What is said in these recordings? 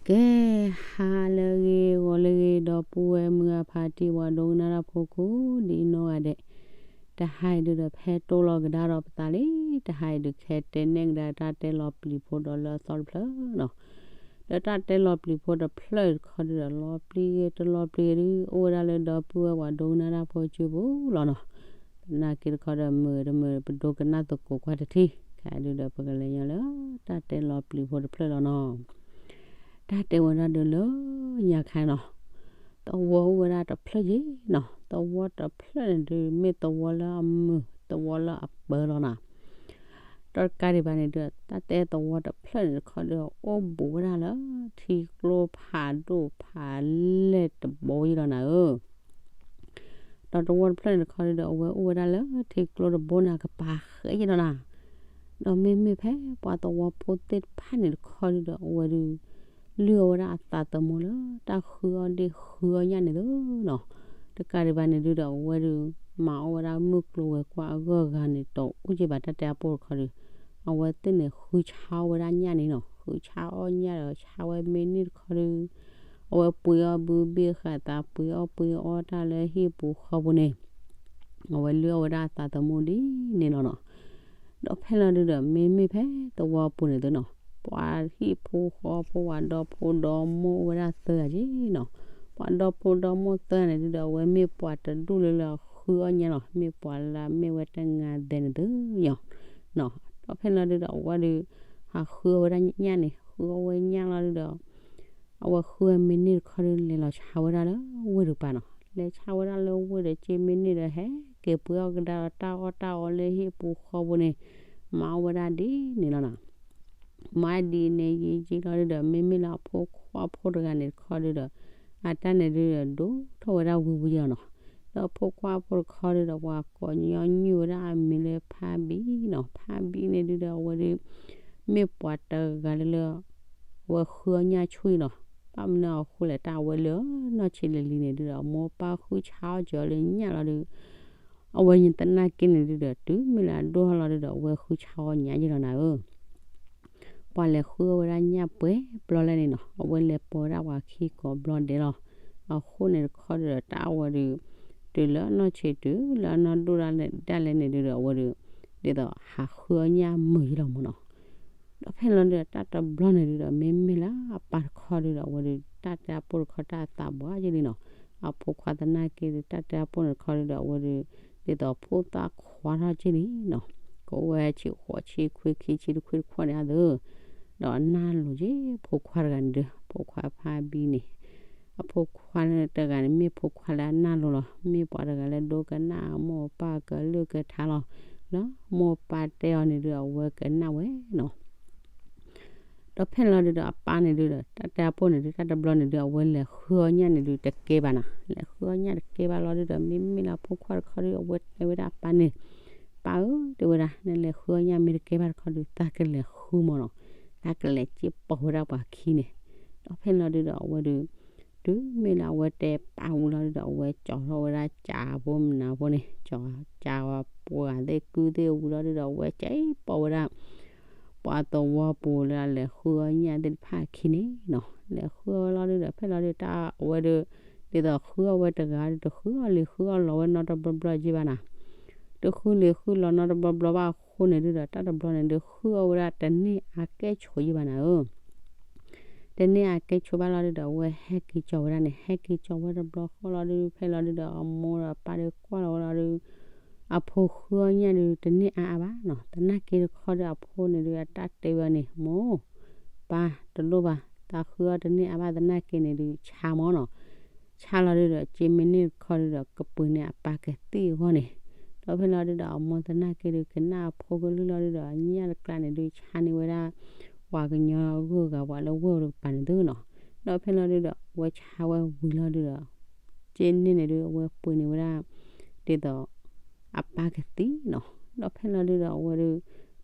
ကဲ, ဟါလၢအဂ့ၤ ဂီၤလၢအဂ့ၤ ဒီပုၢ်ဝဲၢ်မုၢ်အဖါတံၢ် ပှၤဒိကနၣ်တၢ်ဖိကိးဒ်နီၢ်ဂၤဒဲး, တဟါအံၤဒုဒီး ဖဲတိၢ်လီၤကဒါဒီးပသးလံ, တဟါအံၤဒုး ကဟဲတဲနဲၣ်ကဒါတၢ်တဲလီၤပျံၤဖိဒီးလၢအသီတဖျၢၣ်နီၤ. ဒီးတၢ်တဲလီၤပျံၤဖိတဖျၢၣ်တခီဒုဒီး လီၤပျံၤဂ့ၤတလီၤပျံၤဂ့ၤဒု အိၣ်ဝဲဒၣ်လၢဒီပုၢ်ဝဲၢ်ပှၤဒိကနၣ်တၢ်ဖိစုပူၤလီၤနီၤ. သနာ်က့တခီဒီး မုာ်တမုာ် ပဒိကနၣ်သကိးကွၢ်တထံၣ်, ခဲဒုဒီး ပကလဲၤညီလၢ တၢ်တဲလီၤပျံၤဖိတဖျၢၣ်လီၤနီၤ. တၢ်တဲဝဲဒၣ်ဒုလၢညါခါနီၤ, သဝီအိၣ်ဝဲဒၣ်တဖျၢၣ်ယ့ၤနီၤ, သဝီတဖျၢၣ်န့ၣ်ဒု မ့ၢ်သဝီလၢအမုာ် သဝီလၢအပၢၤလီၤနီၤ. ဒီးတကးဒံးဘၣ်န့ၣ်ဒု တၢ်တဲသဝီတဖျၢၣ်န့ၣ်တခီဒု အိၣ်ဘူးဝဲဒၣ်လၢ ထံကျိဖးဒိၣ်ဖးလဲၢ်တဘိယ့ၤလီၤနၤဧၢ. ဒီးသဝီတဖျၢၣ်န့ၣ်တခီဒုဒီး အဝဲအိၣ်ဝဲဒၣ်လၢထံကျိတဘိန့ၣ် အကပၤဃဲယ့ၤလီၤနၤ. ဒီးမ့မ့ၢ်ဖဲပှၤသဝီဖိသ့ၣ်တဖၣ်န့ၣ်တခီဒုဒီး အဝဲဒု လုၢ်အီၣ်ဝဲဒၣ်အသးသမူလၢ တၢ်ဃုအီၣ်ဒ့ၣ်ဃုအီၣ်ညၣ်န့ၣ်လီၤနီၤ. တကးဒံးဘၣ်န့ၣ်ဒုဒီး အဝဲဒု မၤအီၣ်ဝဲဒၣ်မုၢ်ကျိၤဝဲၤကွာ်အဂၢၢ်အဂၤန့ၣ် တအိၣ်က့ဘၣ်တၢ်တဲအပူၤတခီဒု, အဝဲသ့ၣ်န့ၣ် ဃုဆါအီၣ်ဝဲဒၣ်ညၣ်န့ၣ်နီၤ, ဃုဆါအီၣ်ညၣ်ဒီး ဆါဝဲမ့ၢ်န့ၢ်တခီဒု အဝဲပှ့ၤအီၣ်ဘုဘ့ၣ်ဃာ်သး ပှ့ၤအီၣ်ပှ့ၤအီတၢ်လၢဟံၣ်ပူၤဃီပူၤန့ၣ် အဝဲလုၢ်အီၣ်ဝဲဒၣ်အသးသမူဒ်န့ၣ်လီၤနီၤ. ဒီးဖဲလီၤဒုဒီး မ့မ့ၢ်ဖဲသဝီပူၤန့ၣ်သုနီၤ, ပှၤဟံၣ်ဖိဃီဖိ ပှၤဒီဖိဒီမိၢ်အိၣ်ဝဲဒၣ်သၢဂၤက့နီၤ. ပှၤဒီဖိဒီမိၢ်သၢဂၤန့ၣ်ဒုဒီး အဝဲမ့ၢ်ပှၤတဒူၣ်လၢလၢဃုအီၣ်ညၣ်လီၤ, မ့ၢ်ပှၤလၢအမ့ၢ်ဝဲတနံၤသဲန့ၣ်သုနီၤ. ဒီးဖဲလီၤဒုဒီး အဝဲဒု ဟးဃုအီၣ်ဝဲဒၣ်ညၣ်န့ၣ်, ဃုအီၣ်ဝဲညၣ်လီၤဒုဒီး အဝဲဃုအီၣ်မ့ၢ်န့ၢ်တခီဒု လဲၤလီၤဆါဝဲဒၣ်လၢဝ့ၢ်တကပၤနီၤ. လဲၤဆါဝဲဒၣ်လၢဝ့ၢ်ဒီး က့မ့ၢ်န့ၢ်ဒီး ဟဲက့ၤပှ့ၤအီၣ်ကဒါဒီးတၢ်အီၣ်တၢ်အီလၢဟံၣ်ပူၤဃီပူၤန့ၣ် မၤအီၣ်ဝဲဒၣ်ဒ်န့ၣ်လီၤနီၤ. မၤဒ်န့ၣ်ယံာ်ယံာ်လီၤဒုဒီး မ့မ့ၢ်လၢအဖိခွါဖိတဂၤန့ၣ်တခီဒုဒီး အတၢ်န့ၣ်ဒုဒီး ဒိၣ်ထီၣ်ဝဲဒၣ်ဝံၤဝံၤလီၤနီၤ. ဒီးအဖိခွါဖိတခီဒုဒီး ပှၤကိးညီနုၢ်ဝဲဒၣ်အမံၤလၢဖါဘံနီၤ. ဖါဘံန့ၣ်ဒုဒီး အဝဲဒု မ့ၢ်ပှၤတဂၤလၢလၢ အဝဲဃုအီၣ်ညၣ်ဆူၣ်လီၤ. ဘၣ်မနုၤအဃိလဲၣ် တၢ်အဝဲလၢနီၢ်ဆံးလံၤလံၤန့ၣ်ဒုဒီး အမိၢ်ပၢ်ဃုဆါအီၣ်စၢၤအီၤလၢညၣ်လီၤဒု အဝဲသနာ်က့န့ၣ်ဒုဒီး တုၤမ့ၢ်လၢအဒိၣ်ထီၣ်လီၤဒုဒီး အဝဲဃုဆါအီၣ်ညၣ်ယ့ၤလီၤနၤဧၢ. ပှၤလဲၤဃုအီၣ်ဝဲဒၣ်ညၣ်ပှဲၤပျီလဲၣ်န့ၣ်နီၤ, အဝဲလဲၤပိာ်ဝဲဒၣ်ပှၤခံကိးဘျီဒဲးလီၤ. အဃိန့ၣ်တခီဒုဒီး တၢ်အဝဲဒု တုၤလၢနီၢ်ဆံးတုၤလၢအနီၢ်ဒိၣ်ဒၣ်လဲာ်န့ၣ်ဒုဒီး အဝဲဒု ဒ်သိးဟးဃုအီၣ်ညၣ်မုာ်ယ့ၤလီၤမၢ်နီၤ. ဒီးဖဲလီၤဒုဒီး တၢ်တဘျီန့ၣ်ဒုဒီး မ့မ့ၢ်လၢအပၢ်တခီဒုဒီး အဝဲဒု တၢ်တဲအပူၤတခီ တၢ်သးဘှါယ့ၤလံနီၤ. အဖိခွါသနာ်က့ဒု တၢ်တဲအပူၤန့ၣ်တခီဒုဒီး အဝဲဒု ဒ်သိးဖိသၣ်ခွါထီၣ်က့ၤလံနီၤ. ကအိၣ်ဝဲဆံးဃိးဆံခွံ ခံဆံတခွံတခွီန့ၣ်အသိး ဒီးအနၢ်လိၤက့ၤဖိခွါတဂၤန့ၣ်ဒု ဖိခွါဖါဘံန့ၣ် အဖိခွါတဂၤန့ၣ် မ့ၢ်ဖိခွါလၢအနၢ်လိၤလီၤ. မ့ၢ်ပှၤတဂၤလၢဒိကနၣ်မိၢ်ပၢ်ကလုၢ်ကထါလီၤ. လၢမိၢ်ပၢ်တဲအီၤန့ၣ်ဒု အဝဲကနၣ်ဝဲနီၤ. ဒီးဖဲလီၤဒုဒီး အပၢ်န့ၣ်ဒုဒီး တၢ်တဲအပူၤန့ၣ်ဒု တၢ်တဘျီန့ၣ်ဒု အဝဲလဲၤဃုအီၣ်ညၣ်န့ၣ်ဒု တကဲဘၣ်နီၤ. လဲၤဃုအီၣ်ညၣ်တကဲဘၣ်လီၤဒုဒီး မ့မ့ၢ်လၢအဖိခွါတခီဒု အဝဲတဲဝဲဒၣ်အပၢ်န့ၣ်, ပၢ်ဧၢ, တဲဝဲဒၣ် နလဲၤဃုအီၣ်ညၣ်မ့ၢ်တကဲဘၣ်တခီဒု သးကလဲၤဃုမၢ်နီၤ. သးကလဲၤစ့ပိာ်ဝဲဒၣ်ပှၤခံန့ၣ်. ဒီးဖဲလီၤဒုဒီး အဝဲဒု တုၤမ့ၢ်လၢအဝဲတဲပၢ်ဝံၤလီၤဒုဒီး အဝဲကၠီထီၣ်ဝဲဒၣ်ကးဖိမနုၤဖိန့ၣ်, ကၠီကးဝဲပှၤသ့ၣ်ကုၢ်သ့ၣ်ဝံၤလီၤဒုဒီး အဝဲကၠီပိာ်ဝဲဒၣ် ပှၤသဝီပူၤလၢအလဲၤဃုအီၣ်ညၣ်သ့ၣ်တဖၣ်အခံန့ၣ်နီၤ. လဲၤဃုအီၣ်ဝဲလီၤဒုဒီး ဖဲလီၤဒု တၢ်အဝဲဒု ဒ်သိးဃုအီၣ်ဝဲတဂၤဒု တဃုအီၣ်လံၤဃုအီၣ်လီၤဝဲနီတဘျီဘျီက့ဘၣ်နီၤ. တဃုလံၤဃုလီၤနီတဘျီဘျီဘၣ်အဃိန့ၣ်ဒုဒီး တၢ်တဘျီန့ၣ်ဒု ဃုအီၣ်ဝဲဒၣ်တန့ၢ်အကဲဆိးယ့ဘၣ်နၤဧၢ. တန့ၢ်အကဲဆိးဘၣ်လီၤဒုဒီး အဝဲဟဲက့ၤကၠီဝဲဒၣ်န့ၣ်, ဟဲက့ၤကၠီဝဲတဘျီဃီလီၤဒု ဖဲလီၤဒုဒီး အမိၢ်ဒီးပၢ်ဒုကွၢ်လီၤဝဲလီၤဒု အဖိဃုအီၣ်ညၣ်ဒု တန့ၢ်အါအါဘၣ်နီၤ. သနာ်က့တခီဒု အဖိန့ၣ်ဒု အတၢ်တဲဝဲန့ၣ်, မိၢ်, ပၢ်, တလိၣ်ဘၣ်, သးဃုအီၣ်တန့ၢ်အါဘၣ်သနာ်က့န့ၣ်ဒု ဆါမၢ်နီၤ. ဆါလီၤဒုဒီး က့မ့ၢ်န့ၢ်တခီဒုဒီး ကပှ့ၤန့ၢ်အပၢ်ကသံၣ်အဂီၢ်န့ၣ်. ဒီးဖဲလီၤဒုဒီး အမိၢ်သနာ်က့ဒု ကနၣ်အဖိကလုၢ်လီၤဒုဒီး ညၣ်တကျါန့ၣ်ဒု ဆါန့ၢ်ဝဲဒၣ် ပှၤကညီဂုၤဂၤ ပှၤလၢဝဲၢ်တကပၤန့ၣ်သုနီၤ. ဒီးဖဲလီၤဒုဒီး အဝဲဆါဝဲဝံၤလီၤဒုဒီး က့န့ၢ်န့ၣ်ဒု အဝဲပှ့ၤန့ၢ်ဝဲဒၣ် ဒ်သိး အပၢ်ကသံၣ်နီၤ. ဒီးဖဲလီၤဒုဒီး အဝဲဒု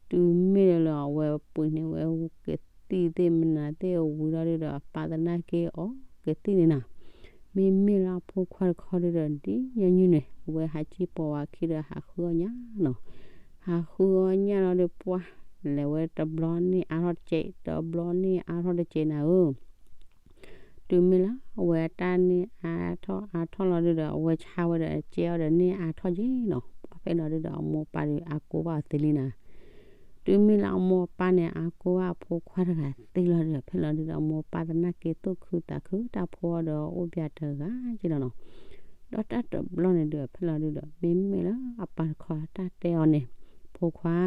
တုၤမ့ၢ်လၢလၢအဝဲပှ့ၤန့ၢ်ဝဲကသံၣ်သ့ၣ်မနုၤသ့ၣ်ဝံၤလီၤဒုဒီး အပၢ်သနာ်က့အီၤကသံၣ်န့ၣ်နီၤ. မ့မ့ၢ်လၢအဖိခွါတခီဒုဒီး ဒ်ညီနုၢ်န့ၣ် အဝဲဟးက့ၤပိာ်ဝဲခံဒီး ဟးဃုအီၣ်ညၣ်နီၤ. ဟးဃုအီၣ်ညၣ်လီၤဒု ပှၢ်လဲၤဝဲတဘျီန့ၢ်အါထီၣ်တစဲး တဘျီန့ၢ်အါထီၣ်တစဲးနၤဧၢ. တုၤမ့ၢ်လၢအဝဲအတၢ်န့ၢ်အါထီၣ်အါထီၣ်လီၤဒုဒီး အဝဲဆါဝဲဒီးအကဲအီၤဒီးန့ၢ်အါထီၣ်က့ၤနီၤ. ဖဲလီၤဒုဒီး အမိၢ်ပၢ်ဒီးအါကိးဘၣ်အီၤသ့လံနၤ. တုၤမ့ၢ်လၢအမိၢ်အပၢ်န့ၣ် အါကိးဘၣ်အဖိခွါတဂၤသ့လီၤဒုဒီး ဖဲလီၤဒုဒီး အမိၢ်အပၢ်သနာ်က့ သူၣ်ခုသးခု တၢ်ဖိအီၤဒီးအိၣ်ဘၣ်တဂၤက့ၤလီၤနီၤ. ဒီးတၢ်တဘျီန့ၣ်ဒုဒီး ဖဲလီၤဒုဒီး မ့မ့ၢ်လၢအပၢ်တခီတၢ်တဲအီၤန့ၣ်, ဖိခွါ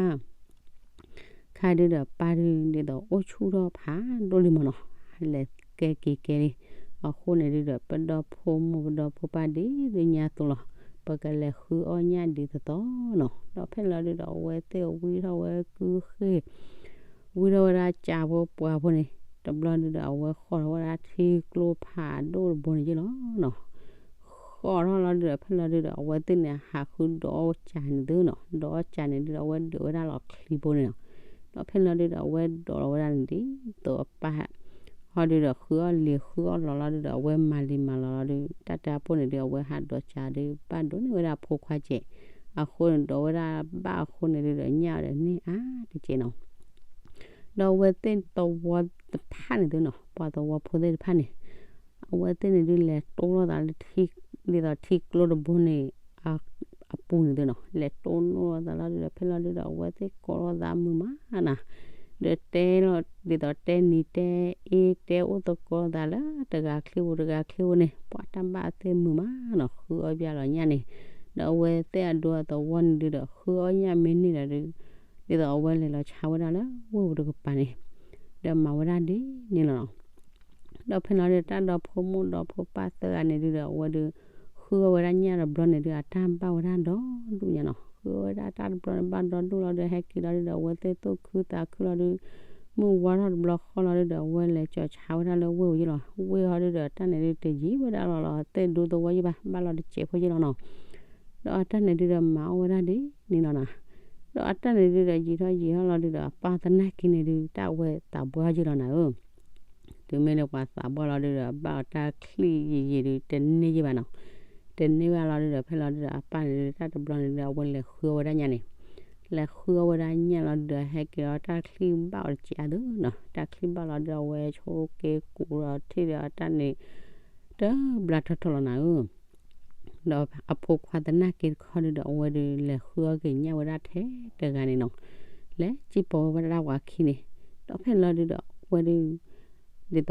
ခါဒုဒီး ပၢ်ဒု ဒ်သိးအိၣ်ဆူၣ်ထီၣ်ဖးဒိၣ်လံမ့ၢ်နီၤ, လဲၤကဲက့ၤကဲလံ. အဃိန့ၣ်ဒုဒီး ပဒီဖိမိၢ်ပဒီဖိပၢ်ဒ်သိးညါအသိးလီၤ, ပကလဲၤဃုအီၣ်ညၣ်ဒ်သိးသိးနီၤ. ဒီးဖဲလီၤဒုဒီး အဝဲသ့ၣ်ဝံထီၣ်ဝဲကုဃ့ၢ် ဝံထီၣ်ဝဲဒၣ်ကးဖိပှၤဖိန့ၣ်, တဘျီဒုဒီး အဝဲဃီၣ်ထီၣ်ဝဲဒၣ်ထံကျိဖးဒိၣ်တဘိန့ၣ်ယ့ၣ်လီၤနီၤ. ဃီၣ်ထီၣ်လီၤဒုဒီး ဖဲလီၤဒုဒီး အဝဲသ့ၣ်န့ၣ် ဟးဃုဒိးအီၣ်ကးန့ၣ်သုနီၤ, ဒိးအီၣ်ကးန့ၣ်ဒုဒီး အဝဲဒုးဝဲဒၣ်လီၤချံဖိန့ၣ်နီၤ. ဒီးဖဲလီၤဒုဒီး အဝဲဒိးလီၤဝဲဒၣ်န့ၣ်ဒ်သိးအပၢ် ဟီဒုဒီး ဃုအီၣ်လံၤဃုအီၣ်လီၤလီၤဒုဒီး အဝဲမၤလံၤမၤလီၤလီၤဒု တၢ်တဲအပိၢ်န့ၣ်ဒု အဝဲဟးဒိးကးဒု ဘၣ်ဒိးန့ၢ်ဝဲဒၣ်အဖိခွါစဲး, အဃိန့ၣ်ဒိးဝဲဒၣ်ဘၣ်အဃိန့ၣ်ဒုဒီး ညၣ်အီၤဒီးန့ၢ်အါတက့ၢ်နီၤ. ဒီးအဝဲသ့ၣ်သဝီတဖၣ်န့ၣ်သုနီၤ, ပှၤသဝီဖိသ့ၣ်တဖၣ်န့ၣ် အဝဲသ့ၣ်န့ၣ်ဒု လဲၤတိၢ်လိာ်သးလၢ ဒ်သိးထံကျိတဘိန့ၣ် အပူၤန့ၣ်သုနီၤ, လဲၤတိၢ်လိာ်သးလီၤဒုဒီး ဖဲလီၤဒုဒီး အဝဲသ့ၣ်ကိးလိာ်သးမုာ်မးနၤ, ဒီးတဲလီၤ ဒ်သိးတဲနံၤတဲအ့တဲအိၣ်သကိးသးလၢတဂၤချံပူၤတဂၤချံပူၤန့ၣ် ပှၤတၢ်ဘၣ်သ့ၣ်မုာ်မးနီၤ, ဃုအီၣ်ဘၣ်လီၤညၣ်န့ၣ်, ဒီးအဝဲသ့ၣ်အဒိအသဝီန့ၣ်ဒုဒီး ဃုအီၣ်ညၣ်မ့ၢ်န့ၢ်ဒီးဒု ဒ်သိးအဝဲလဲၤလီၤဆါဝဲဒၣ်လၢဝ့ၢ်ပူၤတကပၤန့ၣ်, ဒီးမၤဝဲဒၣ်ဒ်န့ၣ်လီၤနီၤ. ဒီးဖဲလီၤဒု တၢ်ဒီဖိမိၢ်ဒီဖိပၢ်သၢဂၤန့ၣ်ဒုဒီး အဝဲဒု ဃုအီၣ်ဝဲဒၣ်ညၣ်တဘျီန့ၣ်ဒု အတၢ်ဘၣ်ဝဲဒၣ်ဒီဒူၣ်ညါနီၤ, ဃုအီၣ်ဝဲဒၣ်တၢ်တဘျီန့ၣ် ဘၣ်ဒီဒူၣ်လီၤဒု ဟဲက့ၤလီၤဒုဒီး အဝဲသ့ၣ်သူၣ်ခုသးခုလီၤဒု မုၢ်ဝါထီၣ်တဘျီဃီလီၤဒုဒီး အဝဲလဲၤကၠီၤဆါဝဲဒၣ်လၢဝ့ၢ်ပူၤယ့ၣ်လီၤ. ဝ့ၢ်ဟီဒုဒီး တၢ်န့ၣ်ဒု တယံၤဝဲဒၣ်လီၤလီၤ သ့ၣ်ဒူသဝီယ့ၣ်ဘၣ် ဘၣ်လီၤတစဲးဖိယ့ၣ်လီၤနီၤ. ဒီးအတၢ်န့ၣ်ဒုဒီး မၤအီၣ်ဝဲဒၣ်ဒ်န့ၣ်လီၤနီၤ. ဒီးအတၢ်န့ၣ်ဒုဒီး ယံာ်ထီၣ်ယံာ်ထီၣ်လီၤဒုဒီး အပၢ်သနာ်က့န့ၣ်ဒု တၢ်အဝဲသးပှၢ်ယ့ၣ်လီၤနၤဧၢ တုၤမ့ၢ်လၢပှၤသးပှၢ်လီၤဒုဒီး ဘၣ်အီၤတၢ်ချံၣ်ယံာ်ယံာ်ဒု တန့ၢ်ယ့ၣ်ဘၣ်နီၤ. တန့ၢ်ဘၣ်လီၤဒုဒီး ဖဲလီၤဒုဒီး အပၢ်န့ၣ်ဒု တၢ်တဘျီန့ၣ်ဒု အဝဲလဲၤဃုအီၣ်ဝဲဒၣ်ညၣ်န့ၣ်, လဲၤဃုအီၣ်ဝဲဒၣ်ညၣ်လီၤဒုဒီး ဟဲက့ၤလီၤတၢ်ချံၣ်ဘၣ်အီၤတစဲးအါသုနီၤ. တၢ်ချံၣ်ဘၣ်လီၤဒုဒီး အဝဲဆိက့ၤကူးဒီးထံၣ်ဒီးအတၢ်န့ၣ် တဘျါထီၣ်ထီၣ်လီၤနၤဧၢ ဒီးအဖိခွါသနာ်က့တခီဒုဒီး အဝဲဒုးလဲၤဃုအီၣ်က့ၤညၣ်ဝဲဒၣ်ထဲတဂၤန့ၣ်နီၤ, လဲၤစံၣ်ပိာ်ဝဲဒၣ်ပှၤခံန့ၣ်, ဒီးဖဲလီၤဒုဒီး အဝဲဒုး ဒ်သိး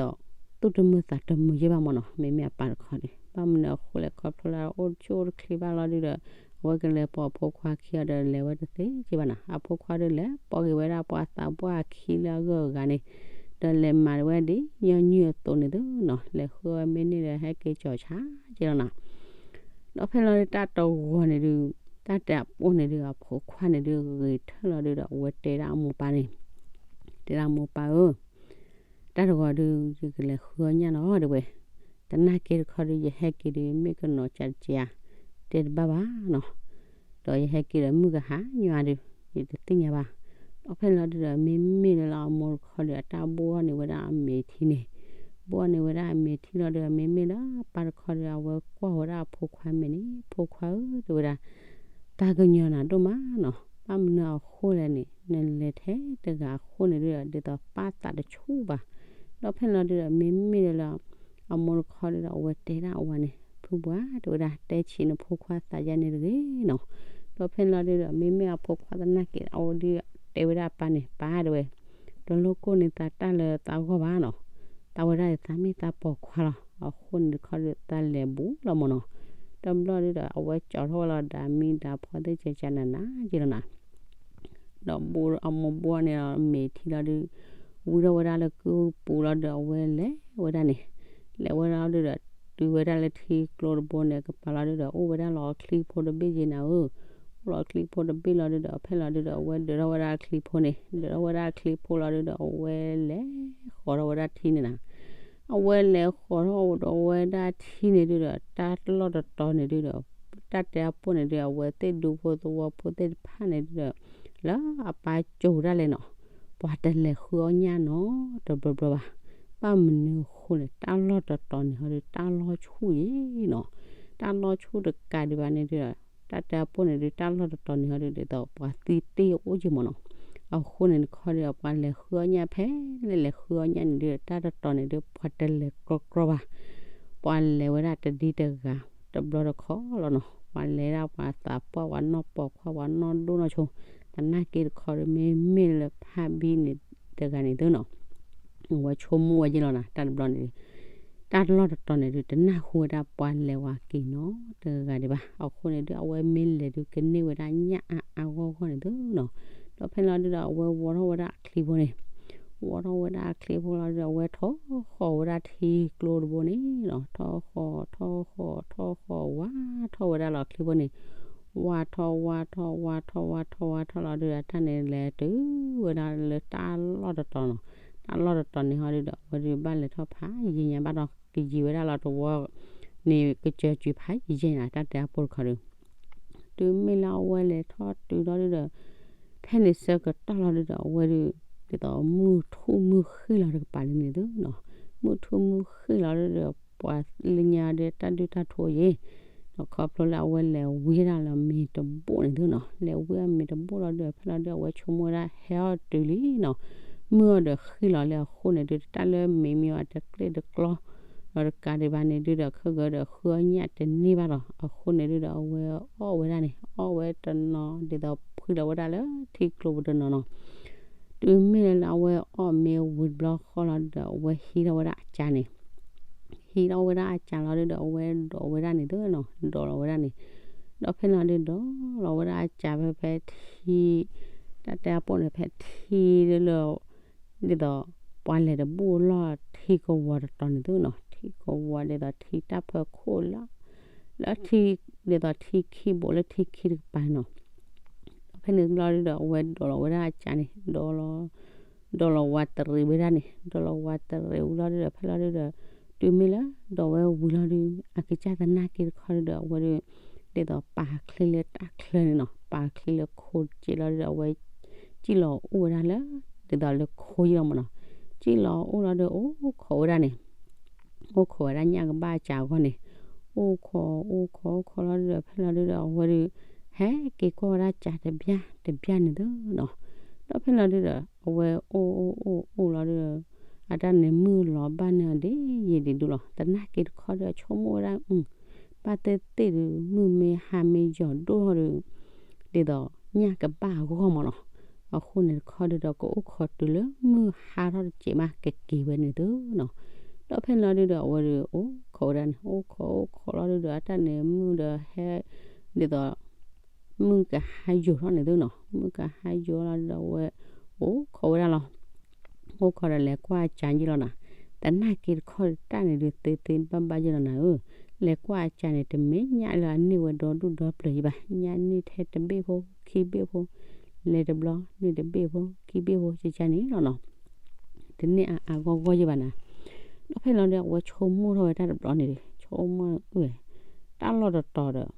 သူၣ်တမုာ်သးတမုာ်ယ့ၣ်ဘၣ်မ့ၢ်နီၤ, မ့မ့ၢ်အပၢ်တခီန့ၣ် ဘၣ်မနုၤအဃိလဲၣ် ခီဖျိလၢအအိၣ်ဆူၣ်အိၣ်တချ့ဘၣ်လီၤဒုဒီး အဝဲကလဲၤပိာ်အဖိခွါခံအီၤဒီး လဲၤဝဲတသ့က့ဘၣ်နီၤ, အဖိခွါဒုးလဲၤပိာ်က့ၤဝဲဒၣ်ပှၤသးပှၢ်အခံလၢအဂၢၢ်အဂၤန့ၣ်, ဒီးလဲၤမၤဝဲဒ်ညီနုၢ်အသိးန့ၣ်သုနီၤ, လဲၤဃုအီၣ်မ့ၢ်န့ၢ်ဒီး ဟဲက့ၤကၠီၤဆါက့လီၤနီၤ. ဒီးဖဲလီၤဒုးတၢ်တဂီၤန့ၣ်ဒုး တၢ်တဲအပိၢ်န့ၣ်ဒုး အဖိခွါန့ၣ်ဒုးဂ့ၤထၢၣ်လီၤဒုဒီး အဝဲတဲဒၣ်အမိၢ်ပၢ်န့ၣ်, တဲဒၣ်မိၢ်ပၢ်ဧၢ တၢ်တဂီၤဒုး ယကလဲၤဃုအီၣ်ညၣ်လီၤတဲဝဲ, သနာ်က့တခီဒုး ယဟဲက့ၤဒုး မ့ၢ်ကနီၤကးတကးဧါ, တဲတဘၣ်ဘၣ်နီၤ, ဒီးယဟဲက့ၤဒီးမုၢ်ကဟါညီဒုး ယတသ့ၣ်ညါဘၣ်. ဒီးဖဲလီၤဒုးဒီး မ့မ့ၢ်လၢအမိၢ်တခီဒုး အတၢ်ဘိၣ်န့ၢ်ဝဲဒၣ်အမဲာ်ထံန့ၣ်, ဘိၣ်န့ၢ်ဝဲဒၣ်အမဲာ်ထံလီၤဒုး မ့မ့ၢ်လၢအပၢ်တခီဒုး အဝဲကွၢ်ဝဲဒၣ်အဖိခွါမဲာ်န့ၣ်, ဖိခွါဧၢ တဲဝဲဒၣ် သးကညီၤနၤဒိၣ်မးနီၤ, ဘၣ်မနုၤအဃိလဲၣ်န့ၣ် နလဲၤထဲတဂၤအဃိန့ၣ်ဒုး ဒ်သိးပၢ်သးတဆူၣ်ဘၣ်. ဒီးဖဲလီၤဒုးဒီး မ့မ့ၢ်လၢ အမိၢ်တခီဒုးဒီး အဝဲတဲဒၣ်အဝၤန့ၣ်, ဖုပှၢ် တဲဝဲဒၣ် တဲဆံးနဖိခွါသးယါန့ၣ်တဂ့ၤနီၤ. ဒီးဖဲလီၤဒုးဒီး မ့မ့ၢ်အဖိခွါသနာ်က့ အဝဲဒုးတဲဝဲဒၣ်အပၢ်န့ၣ်, ပၢ်တဲဝဲ, တလိၣ်ကိၢ်န့ၢ်သးတၢ်လၢသးဂီၢ်ဘၣ်နီၤ, သးဝဲဒၣ်သးမ့ၢ်သးပိာ်ခွါလီၤ, အဃိန့ၣ်တခီဒုး သးလဲၤဘူးလီၤမ့ၢ်နီၤ. တဘျီဒုးဒီး အဝဲကၠီထီၣ်ဝဲလီၤ ဒၣ်မံၤဒၣ်ဖီသ့ၣ်ကကနၤနၤက့လီၤနၤ. ဒီးဘိၣ်အမိၢ်ဘိၣ်န့ၣ်ဒီး မဲာ်ထံလီၤဒုး ဝံထီၣ်ဝဲဒၣ်လၢကုပူၤလီၤဒုး အဝဲလဲၤဝဲဒၣ်န့ၣ်, လဲၤဝဲဒၣ်လီၤဒုးဒီး တုၤဝဲဒၣ်လၢထံကျိတဘိန့ၣ် ကပၤလီၤဒုးဒီး အိၣ်ဝဲဒၣ်လီၤအချံဖိတဘ့ၣ်က့နၤဧၢ, အိၣ်လီၤချံဖိတဘ့ၣ်လီၤဒုးဒီး ဖဲလီၤဒုးဒီး အဝဲဒုးထီၣ်ဝဲဒၣ်အချံဖိန့ၣ်, ဒုးထီၣ်ဝဲဒၣ်အချံဖိလီၤဒုးဒီး အဝဲလဲၤဃီၤထီၣ်ဝဲဒၣ်ထံန့ၣ်နၤ. အဝဲလဲၤဃီၤထီၣ်ဒီးဝဲဒၣ်ထံန့ၣ်ဒုးဒီး တၢ်လီၢ်တတီၤန့ၣ်ဒုးဒီး တၢ်တဲအပိၢ်န့ၣ်ဒုး အဝဲသ့ၣ်ဒူဖိသဝီဖိသ့ၣ်တဖၣ်န့ၣ်ဒုးဒီး လၢအပၢ်ကိၤဒၣ်လဲာ်နီၤ, ပှၤတလဲၤဃုအီၣ်ညၣ်နီတဘျီဘျီဘၣ်. ဘၣ်မနုၤအဃိလဲၣ် တၢ်လီၢ်တတီၤန့ၣ်ဟီဒုး တၢ်လီၢ်ဆူၣ်ယံၤနီၤ, တၢ်လီၢ်ဆူၣ်တကးဒံးဘၣ်န့ၣ်ဒုးဒီး တၢ်တဲအပိၢ်န့ၣ်ဒုး တၢ်လီၢ်တတီၤန့ၣ်ဟီဒုး ဒ်သိးပှၤသံတ့ၢ်အိၣ်က့မ့ၢ်နီၤ. အဃိန့ၣ်တခီဒီး ပှၤလဲၤဃုအီၣ်ညၣ်ဖဲလဲၣ်လဲၤဃုအီၣ်ညၣ်န့ၣ်ဒုး တၢ်တတီၤန့ၣ်ဒုး ပှၤတလဲၤကြီကြီဘၣ်. ပှၤလဲၤဝဲဒၣ်တဒံတဂၤတဘျီတခီၣ်လီၤနီၤ. ပှၤလဲၤဒၣ်ပှၤသးပှၢ် ပှၤနီၢ်ပိာ်ခွါ ပှၤနီၢ်ဒိၣ်နီၢ်ဆိ, သနာ်က့တခီဒီး မ့မ့ၢ်လၢဖးဘံန့ၣ်တဂၤန့ၣ်သုနီၤ အဝဲဆိကမိၣ်ဝဲက့ၤလီၤနၤ တၢ်တဘျီန့ၣ်ဒုး တၢ်လီၢ်တတီၤန့ၣ်ဒုး တနၢ်ဟူဝဲဒၣ်ပှၤလဲၤဝဲက့ၤနီတဂၤဒံးဘၣ်. အဃိန့ၣ်ဒုး အဝဲမ့ၢ်လဲၤဒုး ကန့ၢ်ဝဲဒၣ်ညၣ်အါအါဂီၢ်ဂီၢ်န့ၣ်သုနီၤ. ဒီးဖဲလီၤဒုးဒီး အဝဲဝီထီၣ်ဝဲဒၣ်အချံဖိန့ၣ်, ဝီထီၣ်ဝဲဒၣ်အချံဖိလီၤဒုးဒီး အဝဲထီၣ်ဃီၤဝဲဒၣ်ထံကျိတဘိန့ၣ်နီၤ. ထီၣ်ဃီၤ ထီၣ်ဃီၤ ထီၣ်ဃီၤ ဝါထီၣ်ဝဲဒၣ်လီၤချံဖိန့ၣ် ဝါထီၣ်ဝါထီၣ်ဝါထီၣ်ဝါထီၣ်ဝါထီၣ်လီၤဒုးဒီး တၢ်န့ၣ်လဲၤတုၤဝဲဒၣ်လၢတၢ်လီၢ်တတီၤနီၤ. တၢ်လီၢ်တတီၤန့ၣ်ဟီဒုးဒီး အဝဲဒုးဘၣ်လဲၤထီၣ်ဖးယံာ်ညါဘၣ်ဒီး ကယံာ်ဝဲဒၣ်လီၤတဝီန့ၣ် ကစၢၢ်ကွံာ်ဖးယံာ်ညါနၤ တၢ်တဲအပိၢ်တခီဒုး တုၤမ့ၢ်လၢအဝဲလဲၤထီၣ်တုၤလီၤဒုးဒီး ဖဲန့ၣ်ဆၢကတီၢ်လီၤဒုးဒီး အဝဲဒုး ဒ်သိးမုၢ်ထူၣ်မုၢ်ဃ့ၢ်လီၤတကပၤလံန့ၣ်သုနီၤ. မုၢ်ထူၣ်မုၢ်ဃ့ၢ်လီၤဒုးဒီး ပှၤလၢညါဒုးတၢ်ဒုၣ်တၢ်ထူယ့ၣ် ဒီးခီဖျိလၢအဝဲလဲၤဝံဒၣ်လၢမ့ၤတဘိၣ်န့ၣ်သုနီၤ. လဲၤဝံအမ့ၤတဘိၣ်လီၤဒုးဒီး ဖဲလီၤဒုး အဝဲဆိကမိၣ်ဝဲဒၣ်ဟဲအီၣ်တုၤလံနီၤ. မုၢ်အီၣ်ဒီးဃ့ၢ်လီၤလၢအဃိန့ၣ်ဒုး တၢ်လၢမ့ၤမ့ၢ်အီၤတကျ့ၣ်တကျီ ဒီးတကးဒံးဘၣ်န့ၣ်ဒုးဒီး ခဲကဒီးဃုအီၣ်ညၣ်တန့ၢ်ဘၣ်လီၤ. အဃိန့ၣ်ဒုးဒီး အဝဲအီၣ်ဝဲဒၣ်န့ၣ် အီၣ်ဝဲတနီၤ ဒ်သိးဖှံလီၤဝဲဒၣ်လၢထံကျိပူၤတနီၤနီၤ. တုၤမ့ၢ်လၢအဝဲအီၣ်မ့ၤဝံၤတဘျီဃီလီၤဒုးဒီး အဝဲဟံးထီၣ်ဝဲဒၣ်အကၢ်န့ၣ် ဟံးထီၣ်ဝဲဒၣ်အကၢ်လီၤဒုးဒီး အဝဲဒိးဝဲဒၣ်န့ၣ်သုနီၤ. ဒိးလီၤဝဲဒၣ်န့ၣ် ဒီးဖဲန့ၣ်လီၤဒုး ဒိးလီၤဝဲဒၣ်အကၢ်ဖဲဖဲထံ တၢ်တဲအပိၢ်န့ၣ် ဖဲထံလၢ ဒ်သိး ပှၤလဲၤတဘိၣ်လီၢ်ထံကဝီၤတတီၤန့ၣ်သုနီၤ. ထံကဝီၤဒ်သိးထံတၢ်ဖၢခိၣ်လၢ လၢထံ ဒ်သိးထံခံဘိးလၢထံခံတကပၤနီၤ. ဒီးဖဲန့ၣ်တဘျီဒုးဒီး အဝဲဒိးလီၤဝဲဒၣ်အကၢ်န့ၣ် ဒိးလီၤ ဒိးလီၤဝးတရံးဝဲဒၣ်န့ၣ် ဒိးလီၤဝးတရံးဝံၤလီၤဒုးဒီး ဖဲလီၤဒုးဒီး တုၤမ့ၢ်လၢဒိးဝဲဝံၤလီၤဒုး အကစၢ်သနာ်က့တခီဒုးဒီး အဝဲဒုး ဒ်သိးပာ်ချံလၢတၢ်ချၢန့ၣ်နီၤ. ပာ်ချံလၢခိတက့ၢ်လီၤဒုးဒီး အဝဲ စံၣ်လီၤအိၣ်ဝဲဒၣ်လၢ ဒ်သိးလၢခိယ့ၣ်လီၤမ့ၢ်နီၤ. စံၣ်လီၤအိၣ်လီၤဒုး အိၣ်ခိးဝဲဒၣ်န့ၣ် အိၣ်ခိးဝဲဒၣ်ညၣ်ကဘၣ်အကၢ်အဂီၢ်န့ၣ် အိၣ်ခိး အိၣ်ခိး အိၣ်ခိးလီၤဒုးဒီး ဖဲလီၤဒုးဒီး အဝဲဒုး ဟဲက့ၤကွၢ်ဝဲဒၣ်ကၢ်တဘျၣ်တဘျၣ်န့ၣ်သုနီၤ. ဒီးဖဲလီၤဒုးဒီး အဝဲအိၣ်အိၣ်အိၣ်အိၣ်လီၤဒုးဒီး အတၢ်န့ၣ်မုၢ်လီၤဘၣ်န့ၢ်အီၤဒ်ယံာ်ဒ်ဒူၣ်လီၤ. သနာ်က့တခီဒုး အဆိကမိၣ်ဝဲဒၣ် အု ဘၣ်သ့ၣ်သ့ၣ်ဒုး မုၢ်မ့ၢ်ဟါမ့ၢ်ယီၤဒိၣ်ထီၣ်ဒုး ဒ်သိးညၣ်ကဘၣ်အဂီၢ်မ့ၢ်နီၤ. အဃိန့ၣ်တခီဒုးဒီး ကအိၣ်ခိးတုၤလၢမုၢ်ဟါထီၣ်တစဲးမး ကက့ၤဝဲန့ၣ်သုနီၤ. ဒီးဖဲန့ၣ်လီၤဒုးဒီး အဝဲဒုးအိၣ်ခိးဝဲဒၣ်န့ၣ် အိၣ်ခိးအိၣ်ခိးလီၤဒုးဒီး အတၢ်န့ၣ်မုၢ်ဒီးဟဲ ဒ်သိး မုၢ်ကဟါယိာ်ထီၣ်န့ၣ်သုနီၤ. မုၢ်ကဟါယိာ်လီၤဒုးဒီး အဝဲအိၣ်ခိးဝဲဒၣ်လီၤ. အိၣ်ခိးဒီးလဲၤကွၢ်အကၢ်ယ့ၣ်လီၤနၤ. သနာ်က့တခီဒုး တၢ်န့ၣ်ဒုးသ့သ့ဘၣ်ဘၣ်ယ့ၣ်လီၤနၤဧၢ. လဲၤကွၢ်အကၢ်န့ၣ် တမ့ၢ်ညၣ်လၢအန့ၢ်ဝဲဒီဒူၣ်ဒီပျၢၤယ့ၣ်ဘၣ်. ညၣ်န့ၢ်ထဲတဘ့ၣ်ဖိ ခံဘ့ၣ်ဖိ လဲၤတဘျီန့ၢ်တဘ့ၣ်ဖိ ခံဘ့ၣ်ဖိ ကကၢ်န့ၣ်လီၤနီၤ. တန့ၢ်အါအါဂီၢ်ဂီၢ်ယ့ၣ်ဘၣ်နၤ. ဒီးဖဲလီၤဒုး အဝဲဆိကမိၣ်ထီၣ်ဝဲတၢ်တဘျီန့ၣ်ဒီး ဆိကမိၣ်ဝဲ တၢ်လီၢ်တတီၤဒီး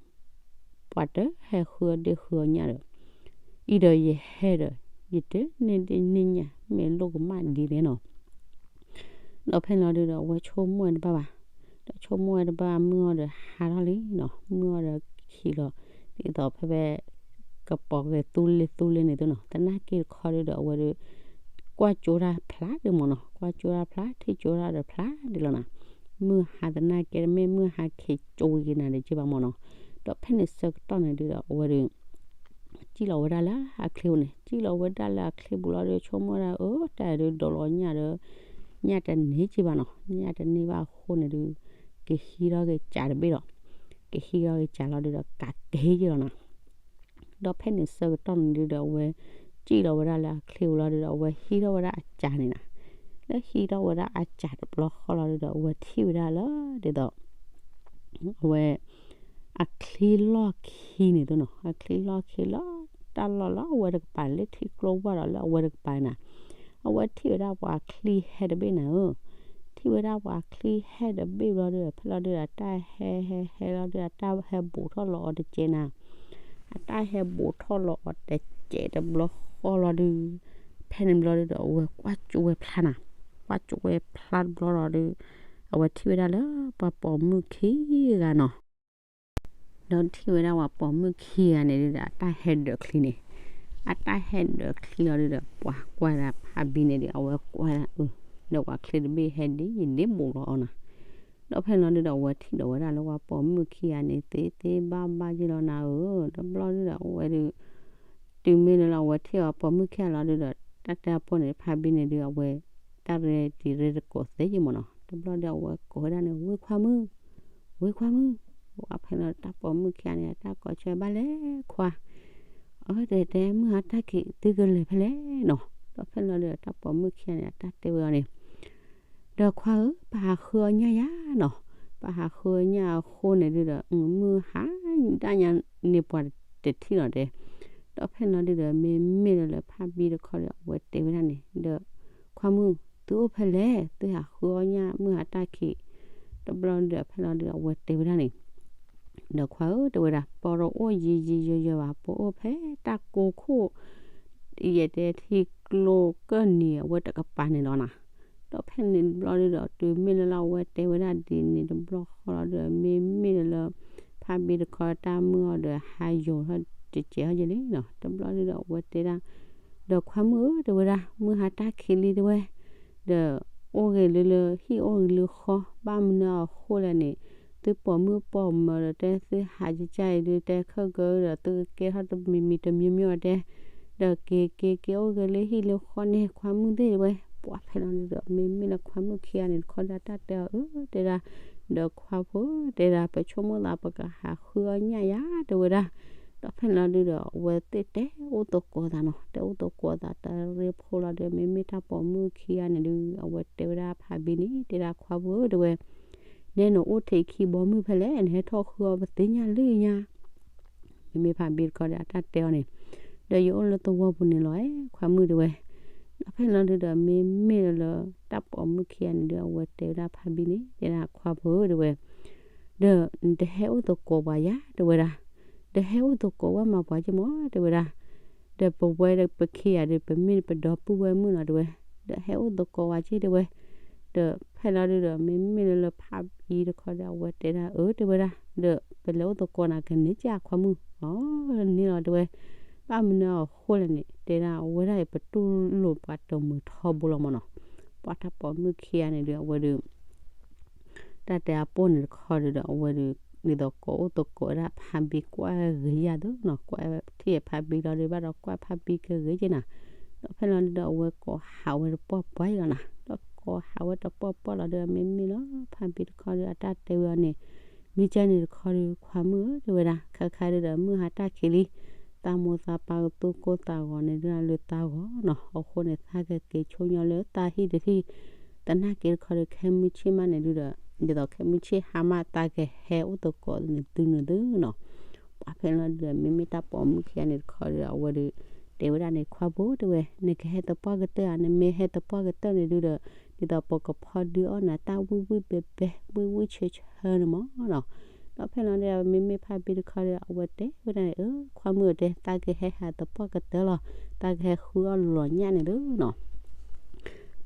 ပှၤတဟဲဃုအီၣ်ဒ့ၣ်ဃုအီၣ်ညၣ်ဒီး အံၤဒီးယဟဲဒီး ယတန့ၢ်ဒ့ၣ်န့ၢ်ညၣ် မ့ၢ်လိၣ်ကမၣ်ဒ်လဲၣ်နီၤ. ဒီးဖဲန့ၣ်လီၤဒုးဒီး အဝဲဆိကမိၣ်ဝဲတဘၣ်ဘၣ်. ဒီးဆိကမိၣ်ဝဲတဘၣ် မုၢ်အီၤဒီးဟါထီၣ်လံနီၤ. မုၢ်အီၤဒီးခံးလီၤ ဒ်သိးဖဲဖဲ ကပီၤက့ၤသူလ့သူလ့န့ၣ်သုနီၤ. သနာ်က့တခီဒုးဒီး အဝဲဒုး ကွၢ်ကၠိတၢ်ဖျါဒုးမ့ၢ်နီၤ. ကွၢ်ကၠိတၢ်ဖျါ ထံၣ်ကၠိတၢ်ဒီးဖျါဒုးလီၤနၤ. မုၢ်ဟါသနာ်က့ မ့ၢ်မုၢ်ဟါခ့ကၠိဝံၤက့ၤနၤဒီးက့ၤဘၣ်မ့ၢ်နီၤ. ဒီးဖဲန့ၣ်ဆၢကတီၢ်န့ၣ်ဒုးဒီး အဝဲဒုး စံၣ်လီၤဝဲဒၣ်လၢအချ့ပူၤန့ၣ် စံၣ်လီၤဝဲဒၣ်လၢအချ့ပူၤလီၤဒီး ဆိကမိၣ်ဝဲဒၣ် အၢ တၢ်အံၤဒုးဒိးလီၤညၣ်ဒီး ညၣ်တန့ၢ်က့ၤဘၣ်နီၤ. ညၣ်တန့ၢ်ဘၣ်အဃိန့ၣ်ဒုး ကဟံးထီၣ်က့ၤကၢ်တဘ့ၣ်ဒီး ကဟံးထီၣ်က့ၤကၢ်လီၤဒုးဒီး ကးက့ၤယ့ၣ်လီၤနၤ. ဒီးဖဲန့ၣ်ဆၢကတီၢ်န့ၣ်ဒုးဒီး အဝဲ စံၣ်လီၤဝဲဒၣ်လၢအချ့ပူၤလီၤဒုးဒီး အဝဲဟံးထီၣ်ဝဲဒၣ်အကၢ်န့ၣ်နၤ. လၢဟံးထီၣ်ဝဲဒၣ်အကၢ်တဘျီဃီလီၤဒုးဒီး အဝဲထံၣ်ဝဲဒၣ်လၢ ဒ်သိး အဝဲ အချံလီၢ်ခံန့ၣ်သုနီၤ. အချံလီၢ်ခံလၢ တၢ်လီၢ်လၢအဝဲတကပၤ လၢထံကျိဝၢ်ဒီးလၢအဝဲတကပၤန့ၣ်နၤ. အဝဲထံၣ်ဝဲဒၣ်ပှၤချံဟဲတဘ့ၣ်နၤဧၢ. ထံၣ်ဝဲဒၣ်ပှၤချံဟဲတဘ့ၣ်ဘျီဒုးဒီး ဖဲလီၤဒုးဒီး တၢ်ဟဲဟဲဟဲလီၤဒုးဒီး တၢ်ဟဲဘူးထီၣ်လီၤအီၤတကဲးနၤ. အတၢ်ဟဲဘူးထီၣ်လီၤအီၤတကဲးတဘျီဃီလီၤဒုး ဖဲန့ၣ်ဘျီဒုးဒီး အဝဲကွၢ်ကၠိဝဲဖျါနၤ. ကွၢ်ကၠိဝဲဖျါတဘျီလီၤဒုး အဝဲထံၣ်ဝဲဒၣ်လၢပှၤပိာ်မုၣ်ခံဂၤနီၤ. ဒီးထံၣ်ဝဲဒၣ်ပှၤပိာ်မုၣ်ခံဂၤန့ၣ်ဒုးဒီး အတၢ်ဟဲဒၢးချံန့ၣ် အတၢ်ဟဲဒီးချံလီၤဒုဒီး ပှၤကွၢ်ဒၣ်ဖးဘံန့ၣ်ဒီး အဝဲကွၢ်ဒၣ်အၢ, ဒီးပှၤချံတဘ့ၣ်ဟဲဒ်ယဒ့ဘူးလီၤအီၤနၤ. ဒီးဖဲလီၤဒုဒီး အဝဲထံၣ်ဒီးဝဲဒၣ်လၢပှၤပိာ်မုၣ်ခံဂၤန့ၣ် သ့သ့ဘၣ်ဘၣ်ယ့ၢ်လီၤနၤဧၢ, တဘျီဒုဒီး အဝဲဒု တုၤမ့ၢ်လၢလီၤ အဝဲထံၣ်အီၤပိာ်မုၣ်ခံဂၤလီၤဒုဒီး တၢ်တဲအပိၢ်န့ၣ် ဖးဘံန့ၣ်ဒု အဝဲ တၢ်ရဲတံၤရဲတကိးသ့ယ့ၢ်မးနီၤ. တဘျီဒု အဝဲကိးဝဲဒၣ်န့ၣ် ဝ့ၢ်ခွါမုၣ်, ဝ့ၢ်ခွါမုၣ်, ဝဲဖဲလီၤတၢ်ပိာ်မုၣ်ခံဂၤန့ၣ် အတၢ်ကိးဆၢဘၣ်လဲၣ်ခွါ, အၢတဲတဲမုၢ်ဟါတၢ်ခံးသုကလဲၤဖဲလဲၣ်နီၤ. ဒီးဖဲလီၤဒုဒီး တၢ်ပိာ်မုၣ်ခံဂၤန့ၣ် အတၢ်တဲဝဲအီၤန့ၣ် ဒီးခွါဧၢ, ပဟးဃုအီၣ်ညၣ်ယၤနီၤ. ပဟးဃုအီၣ်ညၣ်အဃိန့ၣ်ဒုဒီး မုၢ်ဟါဒၣ်ညါန့ၣ်ပှၤတထံၣ်လီၤတဲ. ဒီးဖဲလီၤဒုဒီး မ့မ့ၢ်လၢလၢဖးဘံတခီဒီး အဝဲတဲဝဲဒၣ်န့ၣ် ဒီး ခွါမုၣ်, သုအိၣ်ဖဲလဲၣ်, သုဟးဃုအီၣ်ညၣ်မုၢ်ဟါတၢ်ခံး. တဘျီဒုဒီး ဖဲလီၤဒုဒီး အဝဲတဲဝဲဒၣ်န့ၣ် ဒီးခွါဧၢ တဲဝဲဒၣ် ပအိၣ်ယံာ်ယံာ်ယီၤယီၤဘၣ်, ပအိၣ်ဖဲတၢ်ကိးခိၣ် ယဲၢ်တဲထံကျိကၢၢ်နံၤအဝဲတကပၤန့ၣ်လီၤနၤ. ဒီးဖဲန့ၣ်တဘျီဒုဒီး တုၤမ့ၢ်လၢလီၤ အဝဲတဲဝဲဒၣ်ဒ်န့ၣ်တဘျီဃီလီၤဒီး မ့မ့ၢ်လၢလၢ ဖးဘံတခီတၢ်မုၢ်အီၤဒီး ဟးယိာ်ထီၣ်တစဲးဟီယဲလံနီၤ. တဘျီဒုဒီး အဝဲတဲဒၣ် ဒီးခွါမုၣ်ဧၢ တဲဝဲဒၣ် မုၢ်ဟါတၢ်ခံးလံတဲဝဲ, ဒီးအိၣ်ဂ့ၤလၢလၢဟံၣ်အိၣ်ဂ့ၤလၢဃီ ဘၣ်မနုၤအဃိလဲၣ်န့ၣ် သုပိာ်မုၣ်ပိာ်မၢၤဒီးတဲ သုဟးကစၢ်အံၤဒုတဲ ခၢၣ်ကၢဒီး သုကကဲထီၣ်တမံၤမံၤတမံၤမံၤအီၤတဲ, ဒီးက့ၤက့ၤက့ၤအိၣ်ဂ့ၤလၢဟံၣ်လၢဃီန့ၣ် ခွါမုၣ်သ့ၣ်တဲဝဲ. ပှၤဖဲလီၤဒုဒီး မ့မ့ၢ်လၢခွါမုၣ်ခံဂၤန့ၣ်တခီဒီး တၢ်တဲအီၤအၢ တဲဒၣ်, ဒီးခွါဖိတဲဒၣ် ပဆိကမိၣ်သး ပကဟးဃုအီၣ်ညၣ်ယၤ တဲဝဲဒၣ်. ဒီးဖဲလီၤဒုဒီး အဝဲသ့ၣ်တဲအိၣ်သကိးသးနီၤ, တဲအိၣ်သကိးသးတရ့ဖိလီၤဒီး မ့မ့ၢ်တၢ်ပိာ်မုၣ်ခံဂၤန့ၣ်ဒု အဝဲတဲဝဲဒၣ်ဖးဘံန့ၣ် တဲဒၣ်ခွါဖိတဲဝဲ နဲနအိၣ်ထဲခံဘီမုၢ်ဖဲလဲၣ်, နဟဲထီၣ်ဃုအီၣ်ပသ့ၣ်ညါလၢညါ. မ့မ့ၢ်ဖးဘံတခီဒီး အတၢ်တဲအီၤန့ၣ်, ဒီးယအိၣ်လၢသဝီပူၤန့ၣ်လီၤ ခွါမုၣ်တဲဝဲ. ဒီးဖဲလီၤဒုဒီး မ့မ့ၢ်လၢတၢ်ပိာ်မုၣ်ခံဂၤန့ၣ်ဒု အဝဲတဲဝဲဒၣ်ဖးဘံန့ၣ် တဲဒၣ်ခွါဖိတဲဝဲ, ဒီးနတဟဲအိၣ်သကိးပှၤယၤ တဲဝဲဒၣ်, ဒီးဟဲအိၣ်သကိးဝဲမၤပှၤက့မး တဲဝဲဒၣ်. ဒီးပဝဲပခံဂၤဒီး ပမ့ၢ်ပဒီပုၢ်ဝဲၢ်မုၣ်လီၤ တဲဝဲ, ဒီးဟဲအိၣ်သကိးဝဲက့တဲဝဲ. ဒီးဖဲလီၤဒုဒီး မ့မ့ၢ်လၢလၢဖးဘံတခီဒီး အဝဲတဲဒၣ်အၢ တဲဝဲဒၣ်, ဒီးပလဲၤအိၣ်သကိးနၤကန့ၢ်ကခွါမုၣ်, အန့ၣ်လီၤတဲဝဲ. ဘၣ်မနုၤအဃိလဲၣ်န့ၣ် တဲဒၣ်အဝဲဒၣ်အံၤ ပတူၢ်လိာ်ပှၤတမုာ်ထီဘိလီၤမးနီၤ. ပှၤတၢ်ပိာ်မုၣ်ခံဂၤန့ၣ်ဒု အဝဲဒု တၢ်တဲအပိၢ်န့ၣ်တခီဒုဒီး အဝဲဒု ဒ်သိးကိးအိၣ်သကိးဝဲဒၣ်ဖးဘံကွၢ်ဂ့ၤယၤသုနီၤ, ကွၢ်ထံၣ်ဖးဘံလီၤဒု ဘၣ်ဒီးကွၢ်ဖးဘံကဂ့ၤက့နၤ. ဒီးဖဲလီၤဒုဒီး အဝဲကိးဟးဝဲတပှၢ်ပှၢ်ယံၤလီၤနၤ, ဒီးကိးဟးဝဲတပှၢ်ပှၢ်လီၤဒု မ့မ့ၢ်လၢဖးဘံတခီဒု အတၢ်တဲဝဲအီၤန့ၣ်, မ့ၢ်ကဲန့ၣ်တခီဒု ခွါမုၣ်ဧၢ တဲဝဲဒၣ်, ခါခါဒုဒီး မုၢ်ဟါတၢ်ခံးလံ, သးမိၢ်သးပၢ်ကသူၣ်ကိၢ်သးဂီၤန့ၣ်ဒု လၢသးဂီၤနီၤ, အဃိန့ၣ် သးကက့ၤဆိကမိၣ်လၢသးဟံၣ်တဟံၣ်, သနာ်က့တခီဒု ခဲမုၢ်ဆ့ၣ်မးန့ၣ်ဒုဒီး ဒ်သိးခဲမုၢ်ဆ့ၣ်ဟါမး သးကဟဲအိၣ်သကိးန့ၣ်သုန့ၣ်သုနီၤ. ပှၤဖဲလီၤဒုဒီး မ့မ့ၢ်တၢ်ပိာ်မုၣ်ခံဂၤန့ၣ်တခီဒုဒီး အဝဲဒု တဲဝဲဒၣ်န့ၣ် ခွါဖိတဲဝဲ, နကဟဲသပှၢ်ကတၢၢ်ဧါ, နမ့ၢ်ဟဲသပှၢ်ကတၢၢ်န့ၣ်ဒုဒီး ဒ်သိးပကဖီဒုအီၣ်နၤတၢ်ဝံၣ်ဝံၣ်ဘဲဘဲ ဝံၣ်ဝံၣ်ဆၢဆၢန့ၣ်မးနီၤ. ဒီးဖဲလီၤဒုဒီး မ့မ့ၢ်ဖးဘံတခီဒု အဝဲတဲဝဲဒၣ်န့ၣ် အၢ ခွါမုၣ်ဧၢတဲ သးကဟဲဟးသပှၢ်ကတၢၢ်လီၤ, သးကဟဲဃုအီၣ်လီၤညၣ်န့ၣ်သုနီၤ.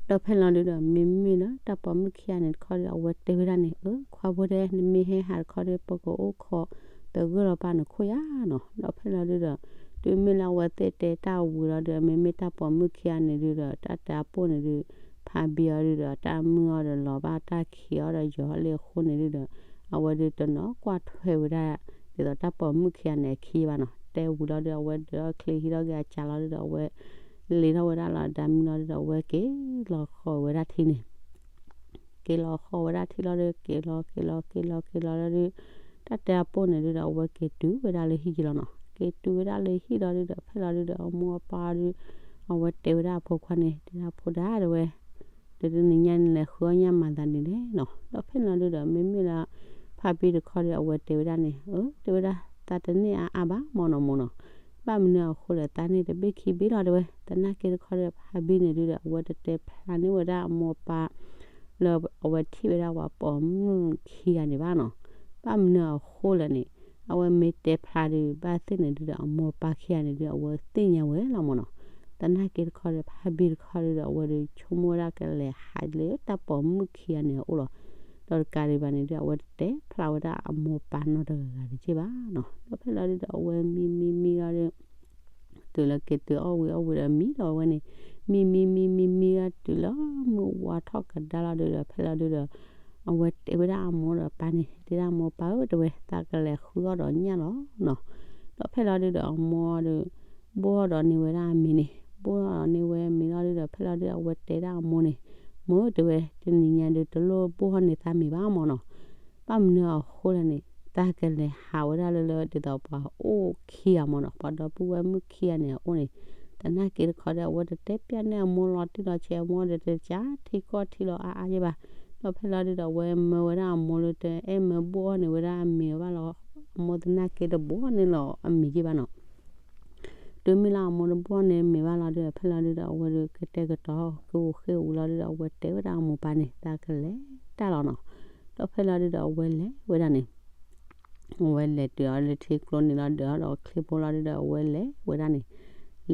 ဒီးဖဲလီၤဒုဒီး မ့မ့ၢ်လၢတၢ်ပိာ်မုၣ်ခံဂၤန့ၣ်တခီဒီး အဝဲတဲဝဲဒၣ်န့ၣ် အၢ ခွါဖိတဲ နမ့ၢ်ဟဲဟးတခီဒီး ပကအိၣ်ခိးတဂၢၢ်လီၤပာ်နခိၣ်ယၤနီၤ. ဒီးဖဲလီၤဒုဒီး တုၤမ့ၢ်လၢအဝဲသ့ၣ်တဲတၢ်ဝံၤလီၤဒုဒီး မ့မ့ၢ်တၢ်ပိာ်မုၣ်ခံဂၤန့ၣ်ဒုဒီး တၢ်တဲအပိၢ်န့ၣ်ဒု ဖးဘံအီၤဒုဒီး တၢ်မုၢ်အီၤဒီးလီၤဘၣ်တၢ်ခံးအီၤဒီးယီၤအီၤလံအဃိန့ၣ်ဒုဒီး အဝဲဒုတနီၤကွၢ်ထွဲဝဲဒၣ် ဒ်သိးတၢ်ပိာ်မုၣ်ခံဂၤန့ၣ်အခံဘၣ်နီၤ. တဲဝံၤလီၤဒု အဝဲဒုးအီၣ်ချ့ဟံးထီၣ်က့ၤအစးလီၤဒုဒီး အဝဲ လ့ထီၣ်ဝဲဒၣ်လီၤဒၣ်မုၢ်လီၤဒုဒီး အဝဲက့ၤလီၤဃီၤဝဲဒၣ်ထံန့ၣ် က့ၤလီၤဃီၤဝဲဒၣ်ထံလီၤဒု က့ၤလီၤက့ၤလီၤက့ၤလီၤက့ၤလီၤလီၤဒု တၢ်တဲအပိၢ်န့ၣ်ဒုဒီး အဝဲက့ၤတုၤဝဲဒၣ်လၢဟံၣ်က့ၤလီၤနီၤ. က့ၤတုၤဝဲဒၣ်လၢဟံၣ်လီၤဒုဒီး ဖဲလီၤဒုဒီး အမိၢ်အပၢ်ဒု အဝဲတဲဝဲဒၣ်အဖိခွါန့ၣ် တဲဒၣ်ဖိဒၣ်တဲဝဲ တနံၤညါန့ၣ် လဲၤဃုအီၣ်ညၣ်မၤသးဒ်လဲၣ်နီၤ. ဒီးဖဲလီၤဒုဒီး မ့မ့ၢ်လၢ ဖးဘံတခီဒီး အဝဲတဲဝဲဒၣ်န့ၣ် အၢ တဲဝဲဒၣ် သးတန့ၢ်အါအါဘၣ်မ့ၢ်နီၤမိၢ်နီၤ. ဘၣ်မနုၤအဃိလဲၣ် သးန့ၢ်တဘ့ၣ်ခံဘ့ၣ်လီၤတဲဝဲ. သနာ်က့တခီဒီး ဖးဘံန့ၣ်ဒုဒီး အဝဲတတဲဖျါန့ၢ်ဝဲဒၣ်အမိၢ်အပၢ် လၢအဝဲထံၣ်ဝဲဒၣ်ပှၤပိာ်မုၣ်ခံဂၤန့ၣ်ဘၣ်နီၤ. ဘၣ်မနုၤအဃိလဲၣ်န့ၣ် အဝဲမ့ၢ်တဲဖျါဒုး ဘၣ်သ့ၣ်န့ၣ်ဒုဒီး အမိၢ်ပၢ်ခံဂၤန့ၣ်ဒုး အဝဲသ့ၣ်ညါဝဲလီၤမ့ၢ်နီၤ. သနာ်က့တခီဒီး ဖးဘံတခီဒုဒီး အဝဲဒုးဆိကမိၣ်ဝဲဒၣ်ကလဲၤဟးလၢတၢ်ပိာ်မုၣ်ခံဂၤန့ၣ်အအိၣ်လီၤ. ဒီးတကးဒံးဘၣ်န့ၣ်ဒုး အဝဲတတဲဖျါဝဲဒၣ်အမိၢ်ပၢ်နီတဂၤဂၤတက့ၢ်ဘၣ်နီၤ. ဒီးဖဲလီၤဒုဒီး အဝဲမံမံမံလီၤဒုး တုၤလၢက့ၤတုၤအီၣ်ဝံၤအီၣ်ဝံၤဒီးမံဒီးဝဲန့ၣ်, မံမံမံမံမံဒီးတုၤလၢမုၢ်ဝါထီၣ်ကဒါလီၤဒုဒီး ဖဲလီၤဒုဒီး အဝဲတဲဝဲဒၣ်အမိၢ်ဒီးပၢ်န့ၣ်, တဲဒၣ်အမိၢ်ပၢ်ဧၢ တဲဝဲ သးကလဲၤဃုအီၣ်ဒီးညၣ်လီၤနီၤ. ဒီးဖဲလီၤဒုဒီးအမိၢ်ဒီး ဘိၣ်အီၣ်ဒီးန့ၢ်ဝဲဒၣ်အမ့ၤန့ၣ်, ဘိၣ်အီၣ်ဒီးန့ၢ်ဝဲမ့ၤလီၤဒုဒီး ဖဲလီၤဒုဒီး အဝဲတဲဒၣ်အမိၢ်န့ၣ်, မိၢ်ဧၢ တဲဝဲ တနံၤညါဒုး တလိၣ်ဘိၣ်အီၣ်န့ၢ်သးမ့ၤဘၣ်မၢ်နီၤ. ဘၣ်မနုၤအဃိလဲၣ်န့ၣ် သးကလဲၤဟးဝဲဒၣ်လၢလၢဒ်သိးပှၤအိၣ်ခံဂၤမၢ်နီၤ, ပှၤဒီပုၢ်ဝဲၢ်မုၣ်ခံဂၤန့ၣ်အအိၣ်န့ၣ်, သနာ်က့တခီဒီး အဝဲတတဲပျဲန့ၢ်အမိၢ်လီၤတံၢ်လီၤဆဲး အမိၢ်ဒီးတကးထံကီၢ်ထံလီၤအါအါယဲၢ်ဘၣ်. ဒီးဖဲလီၤဒုဒီး အဝဲမၢဝဲဒၣ်အမိၢ်လၢတအဲၣ်မၢဘိၣ်အီၣ်န့ၢ်ဝဲဒၣ်အမ့ၤဘၣ်လီၤ, အမိၢ်သနာ်က့တဘိၣ်န့ၢ်လီၤအမ့ၤယဲၢ်ဘၣ်နီၤ. တုၤမ့ၢ်လၢအမိၢ်တဘိၣ်န့ၢ်မ့ၤဘၣ်လီၤဒုဒီး ဖဲလီၤဒုဒီး အဝဲဒုးကတဲာ်ကတီၤ ကဝီၤဃ့ၢ်ဝံၤလီၤဒုဒီး အဝဲတဲဝဲဒၣ်အမိၢ်ပၢ်န့ၣ် သးကလဲၤတၢ်လီၤနီၤ. ဒီးဖဲလီၤဒုဒီး အဝဲလဲၤဝဲဒၣ်န့ၣ် အဝဲလဲၤတုၤအီၤလၢထံကျိန့ၣ်လီၤဒုး အီၣ်ဒီးချံဖိလီၤဒုဒီး အဝဲလဲၤဝဲဒၣ်န့ၣ်,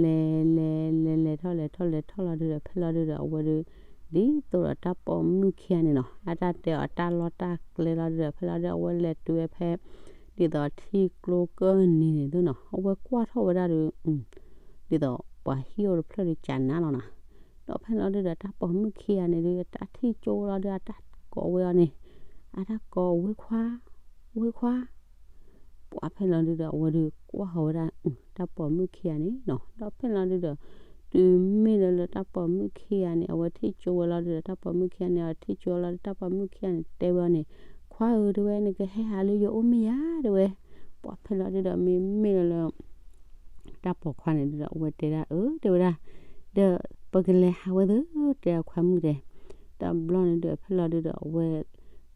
လဲၤလဲၤလဲၤလဲၤထီၣ်လဲၤထီၣ်လဲၤထီၣ်လီၤဒုဒီး ဖဲလီၤဒုဒီး အဝဲဒုး ဒ်သိးဒီးတၢ်ပိာ်မုၣ်ခံဂၤန့ၣ်နီၤ အတၢ်တဲအီၤတၢ်လီၢ်တၢ်ကျဲလီၤဒုဒီး ဖဲလီၤဒု အဝဲလဲၤတုၤဝဲဖဲ ဒ်သိးထံကျိကၢၢ်နံၤန့ၣ်သုနီၤ အဝဲကွၢ်ထီၣ်ဝဲဒၣ်ဒုး ဒ်သိးပှၤဟံၣ်အိၣ်တဖျၢၣ်ဒုးကနါလီၤနီၤ. ဒီးဖဲလီၤဒုဒီး တၢ်ပိာ်မုၣ်ခံဂၤန့ၣ်ဒုး တၢ်ထံၣ်ကၠိလီၤဒုး အတၢ်ကိးဝဲအီၤန့ၣ်, အတၢ်ကိး ဝ့ခွါ, ဝ့ခွါ ပှၤဖဲလီၤဒုဒီး အဝဲဒုးကွၢ်ဃီၤဝဲဒၣ် တၢ်ပိာ်မုၣ်ခံဂၤန့ၣ်နီၤ. ဒီးဖဲလီၤဒုဒီး တုၤမ့ၢ်လၢလၢတၢ်ပိာ်မုၣ်ခံဂၤန့ၣ် အဝဲထံၣ်ကၠိဝဲလီၤဒုဒီး တၢ်ပိာ်မုၣ်ခံဂၤန့ၣ် အဝဲထံၣ်ကၠိလီၤဒု တၢ်ပိာ်မုၣ်ခံဂၤန့ၣ် တဲဝဲအီၤန့ၣ်, ခွါဧၢ တဲဝဲ နကဟဲဟးလၢယအိၣ်မ့ၢ်ဧါ တဲဝဲ. ပှၤဖဲလီၤဒုဒီး မ့မ့ၢ်လၢလၢ တၢ်ပိာ်ခွါန့ၣ်ဒုဒီး အဝဲတဲဒၣ်အၢ တဲဝဲဒၣ်, ဒီးပကလဲၤဟးဝဲသ့ၣ် တဲအခွါမုၣ်တဲ. တဘျီန့ၣ်ဒုဒီး ဖဲလီၤဒုဒီး အဝဲ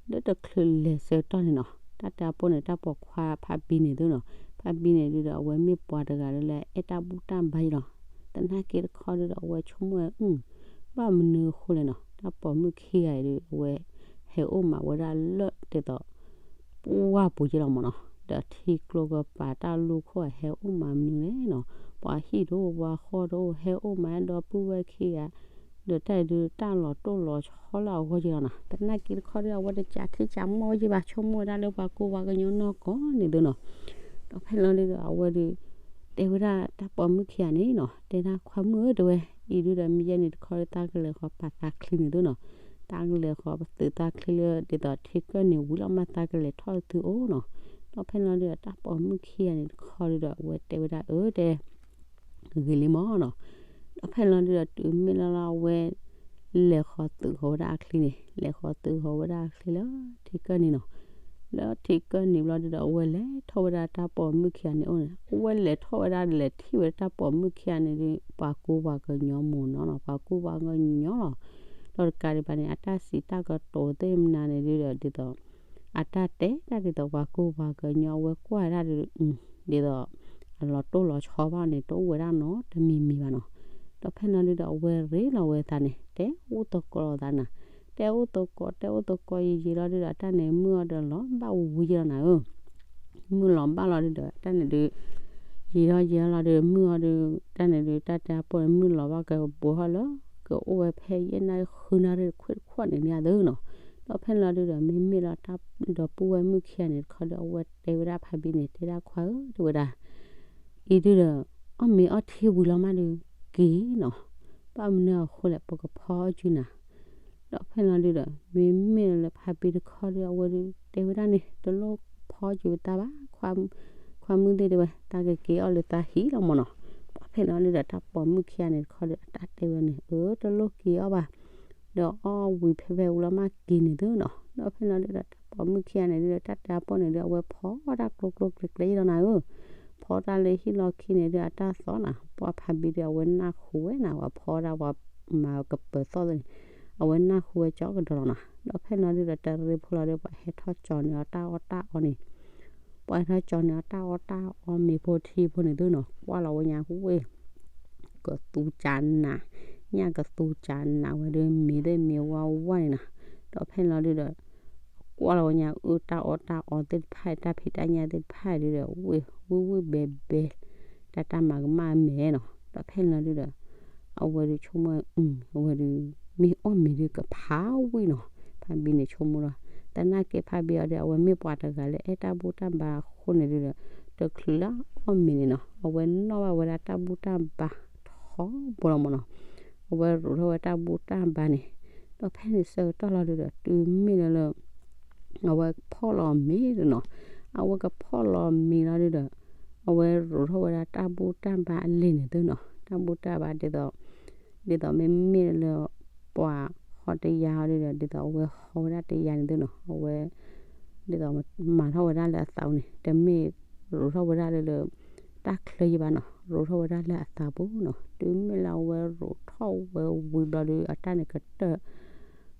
လၢတချုးလဲၤဆၢကတီၢ်န့ၣ်နီၤ တၢ်တဲအပိၢ်န့ၣ် တၢ်ပိာ်ခွါဖါဘံန့ၣ်သုနီၤ, ဖါဘံန့ၣ်ဒုဒီး အဝဲမ့ၢ်ပှၤတဂၤလၢလၢအဲၣ်တၢ်ဘူၣ်တၢ်ဘါယဲၢ်လီၤ. သနာ်က့တခီဒုဒီး အဝဲဆိကမိၣ်ဝဲ ဘၣ်မနုၤအဃိလဲၣ်နီၤ တၢ်ပိာ်မုၣ်ခံဂၤအံၤဒု အဝဲဟဲအိၣ်မးဝဲဒၣ်လၢဒ်သိး ပှၢ်ပူၤယဲၢ်လီၤမၢ်နီၤ, ဒီးထံကျိကပၤတၢ်လူၢ်ခိၣ်အဟဲအိၣ်မးမနုၤလဲၣ်နီၤ, ပှၤဟံၣ်တအိၣ်ပှၤဃီတအိၣ် ဟဲအိၣ်မးဒီပုၢ်ဝဲၢ်ခံဂၤ ဒီးတၢ်အံၤဒုး တၢ်လီၤတိၢ်လီၤဆီလၢအဂီၢ်ယဲၢ်လီၤနီၤ. သနာ်က့တခီဒု အဝဲတကးထံကးမီၢ်ဝဲယဲၢ်ဘၣ် ဆိကမိၣ်ဝဲဒၣ်လၢပှၤကူပှၤကညီနီၢ်ကီၢ်န့ၣ်သုနီၤ. ဒီးဖဲလီၤဒုဒီး အဝဲဒုး တဲဝဲဒၣ်တၢ်ပိာ်မုၣ်ခံဂၤန့ၣ်နီၤ တဲဒၣ်ခွါမုၣ်ဧၢ တဲဝဲ အံၤဒုဒီး မ့ၢ်ယဲန့ၣ်တခီဒု သးကလဲၤဃီၤပာ်သးချ့န့ၣ်သုနီၤ, သးကလဲၤဃီၤပသုးသးချ့လၢဒ်သိးထံကၢၢ်န့ၣ်ဝံၤလီၤမး သးကလဲၤထီၣ်သုအိၣ်နီၤ. ဒီးဖဲလီၤဒုဒီး တၢ်ပိာ်မုၣ်ခံဂၤန့ၣ်တခီဒုဒီး အဝဲတဲဝဲဒၣ်အၢ တဲ ဂ့ၤလံမၢ်နီၤ. ဒီးဖဲလီၤဒုဒီး တုၤမ့ၢ်လၢလၢအဝဲ လဲၤဃီၤသုးဃီၤဝဲဒၣ်အချံန့ၣ် လဲၤဃီၤသုးဃီၤဝဲဒၣ်အချံလၢထံကၢၢ်န့ၣ်နီၤ. လၢထံကၢၢ်န့ၣ်ဘျီဒုဒီး အဝဲလဲၤထီၣ်ဝဲဒၣ်တၢ်ပိာ်မုၣ်ခံဂၤန့ၣ်အိၣ်န့ၣ် အဝဲလဲၤထီၣ်ဝဲဒၣ်လဲၤထံၣ်ဝဲဒၣ်တၢ်ပိာ်မုၣ်ခံဂၤန့ၣ်ဒု ပှၤကူပှၤကညီမၢ်နီၤနီၤ ပှၤကူပှၤကညီလီၤ. ဒီးတကးဒံးဘၣ်န့ၣ် အတၢ်စံးတၢ်ကတိၤသ့ၣ်မနုၤန့ၣ်ဒုဒီး ဒ်သိး အတၢ်တဲတၢ်ဒ်သိးပှၤကူပှၤကညီအဝဲကွၢ်ဒၣ်ဒု ဒ်သိး အလီၤတိၢ်လီၤဆီဘၣ်န့ၣ် တအိၣ်ဝဲဒၣ်နီတမံၤမံၤဘၣ်နီၤ. ဒီးဖဲလီၤဒုဒီး အဝဲရ့လီၤဝဲသးန့ၣ် တဲအိၣ်သကိးလီၤသးနၤ, တဲအိၣ်သကိး တဲအိၣ်သကိးယံာ်ယံာ်လီၤဒုဒီး တၢ်န့ၣ်မုၢ်အီၤဒီးလီၤဘၣ်ဝံၤယဲၢ်လီၤနၤဧၢ မုၢ်လီၤဘၣ်လီၤဒုဒီး တၢ်န့ၣ်ဒု ယံာ်ထီၣ်ယံာ်ထီၣ်လီၤဒု မုၢ်အီၤဒု တၢ်န့ၣ်ဒု တၢ်တဲအပိၢ်န့ၣ် မုၢ်လီၤဘၣ်ကဘိးထီၣ်လၢ ကအိၣ်ဝဲဖဲယဲၢ်နၣ်ရံၣ်ဃုနၣ်ရံၣ်တခွံၣ်တခွံၣ်န့ၣ်န့ၣ်သုနီၤ. ဒီးဖဲလီၤဒုဒီး မ့မ့ၢ်လၢဒီပုၢ်ဝဲၢ်မုၣ်ခံဂၤန့ၣ်တခီဒီး အဝဲတဲဝဲဒၣ်ဖါဘံန့ၣ် တဲဒၣ်ခွါဧၢ တဲဝဲဒၣ် အံၤဒုဒီး အီၣ်မ့ၤအီထံဝံၤလီၤမးဒု က့ၤနီၤ, ဘၣ်မနုၤအဃိလဲၣ် ပကဖီအီၣ်ကုနၤ ဒီးဖဲလီၤဒုဒီး မ့မ့ၢ်လၢဖါဘံတခီဒီး အဝဲဒုတဲဝဲဒၣ်န့ၣ် တလိၣ်ဖီအီၣ်ကုပသးဘၣ် ခွါမုၣ်သ့ၣ်တဲဝဲ သးကက့ၤအီၣ်လၢသးဟံၣ်လီၤမၢ်နီၤ. ဒီးဖဲလီၤဒုဒီး တၢ်ပိာ်မုၣ်ခံဂၤန့ၣ်တခီဒီး အတၢ်တဲဝဲန့ၣ် အၢ တလိၣ်က့ၤအီၣ်ဘၣ် ဒီးအီၣ်ဝံၤဖဲဖဲဝံၤလီၤမးက့ၤန့ၣ်သုနီၤ. ဒီးဖဲလီၤဒုဒီး တၢ်ပိာ်မုၣ်ခံဂၤန့ၣ်ဒုဒီး တၢ်တဲအပိၢ်န့ၣ်ဒု အဝဲဖီတၢ်ကျိကျိကျဲကျဲယဲၢ်လီၤနၤဧၢ, ဖီတၢ်လၢဟံၣ်လီၢ်ခံန့ၣ်ဒု အတၢ်သီနၤ, ပှၤဖါဘံဒု အဝဲနၢ်ဟူဝဲနၤ ပှၤဖီတၢ်ပှၤမၤကပၢၤသီၣ်သ့ၣ်န့ၣ် အဝဲနၢ်ဟူဝဲကၠီကဒီးလီၤနၤ. ဒီးဖဲလီၤဒုဒီး တရ့ဖိလီၤဒု ပှၤဟဲထီၣ်ကၠီန့ၢ်အီၤတၢ်အီၣ်တၢ်အီန့ၣ် ပှၤဟဲထီၣ်ကၠီန့ၢ်အီၤတၢ်အီၣ်တၢ်အီမ့ၤဖိထံဖိန့ၣ်သုနီၤ, ကွၢ်လီၤဝဲညါဝ့ၢ် ကသူကၢနး, ညၣ်ကသူကၢနးဝဲဒု မ့ၤသ့ၣ်မ့ၤဝါဝါန့ၣ်နီၤ. ဒီးဖဲလီၤဒုဒီး ကွၢ်လီၤဝဲညါအၢတၢ်အီၣ်တၢ်အီသ့ၣ်တဖၣ် တၢ်ဖံးတၢ်ညၣ်သ့ၣ်တဖၣ်ဒုဒီး ဝ့ၢ်ဝ့ၢ်ဝ့ၢ်ဘဲဘဲ တၢ်တၢ်မၤကမၣ်မဲာ်နီၤ. ဒီးဖဲလီၤဒုဒီး အဝဲဒုဆိကမိၣ် အဝဲဒု မ့ၢ်အီၣ်မ့ၤဒုကဖးဝံၣ်နီၤ. ဖါဘံန့ၣ်ဆိကမိၣ်လီၤ, သနာ်က့ဖါဘံအီၤဒီး အဝဲမ့ၢ်ပှၤတဂၤလၢအဲၣ်တၢ်ဘူၣ်တၢ်ဘါအဃိန့ၣ်ဒုဒီး တချုးလၢအီၣ်မ့ၤန့ၣ်နီၤ အဝဲနီၣ်ဘၣ်ဝဲဒၣ်တၢ်ဘူၣ်တၢ်ဘါထီဘိလီၤမ့ၢ်နီၤ. အဝဲရိးထီၣ်ဝဲတၢ်ဘူၣ်တၢ်ဘါန့ၣ် ဒီးဖဲန့ၣ်ဆၢကတီၢ်လီၤဒုဒီး တုၤမ့ၢ်လၢလၢ အဝဲဖီၣ်လီၤမ့ၤဒုနီၤ, အဝဲကဖီၣ်လီၤမ့ၤလီၤဒုဒီး အဝဲရိးထီၣ်ဝဲဒၣ်တၢ်ဘူၣ်တၢ်ဘါအလံာ်န့ၣ်သုနီၤ, တၢ်ဘူၣ်တၢ်ဘါဒ်သိး ဒ်သိးမ့မ့ၢ်လၢ ပှၤဟီတယါအီၤဒုဒီး ဒ်သိးအဝဲဟီဝဲဒၣ်တယါန့ၣ်သုနီၤ, အဝဲ ဒ်သိးမၤထီၣ်ဝဲဒၣ်လၢအသးပူၤန့ၣ် တမ့ၢ်ရိးထီၣ်ဝဲဒၣ်လၢလၢ တၢ်ချၢယံၤဘၣ်နီၤ, ရိးထီၣ်ဝဲဒၣ်လၢအသးပူၤနီၤ. တုၤမ့ၢ်လၢအဝဲရိးထီၣ်ဝဲဝံၤဘျီဒု အတၢ်န့ၣ်ကတၢၢ်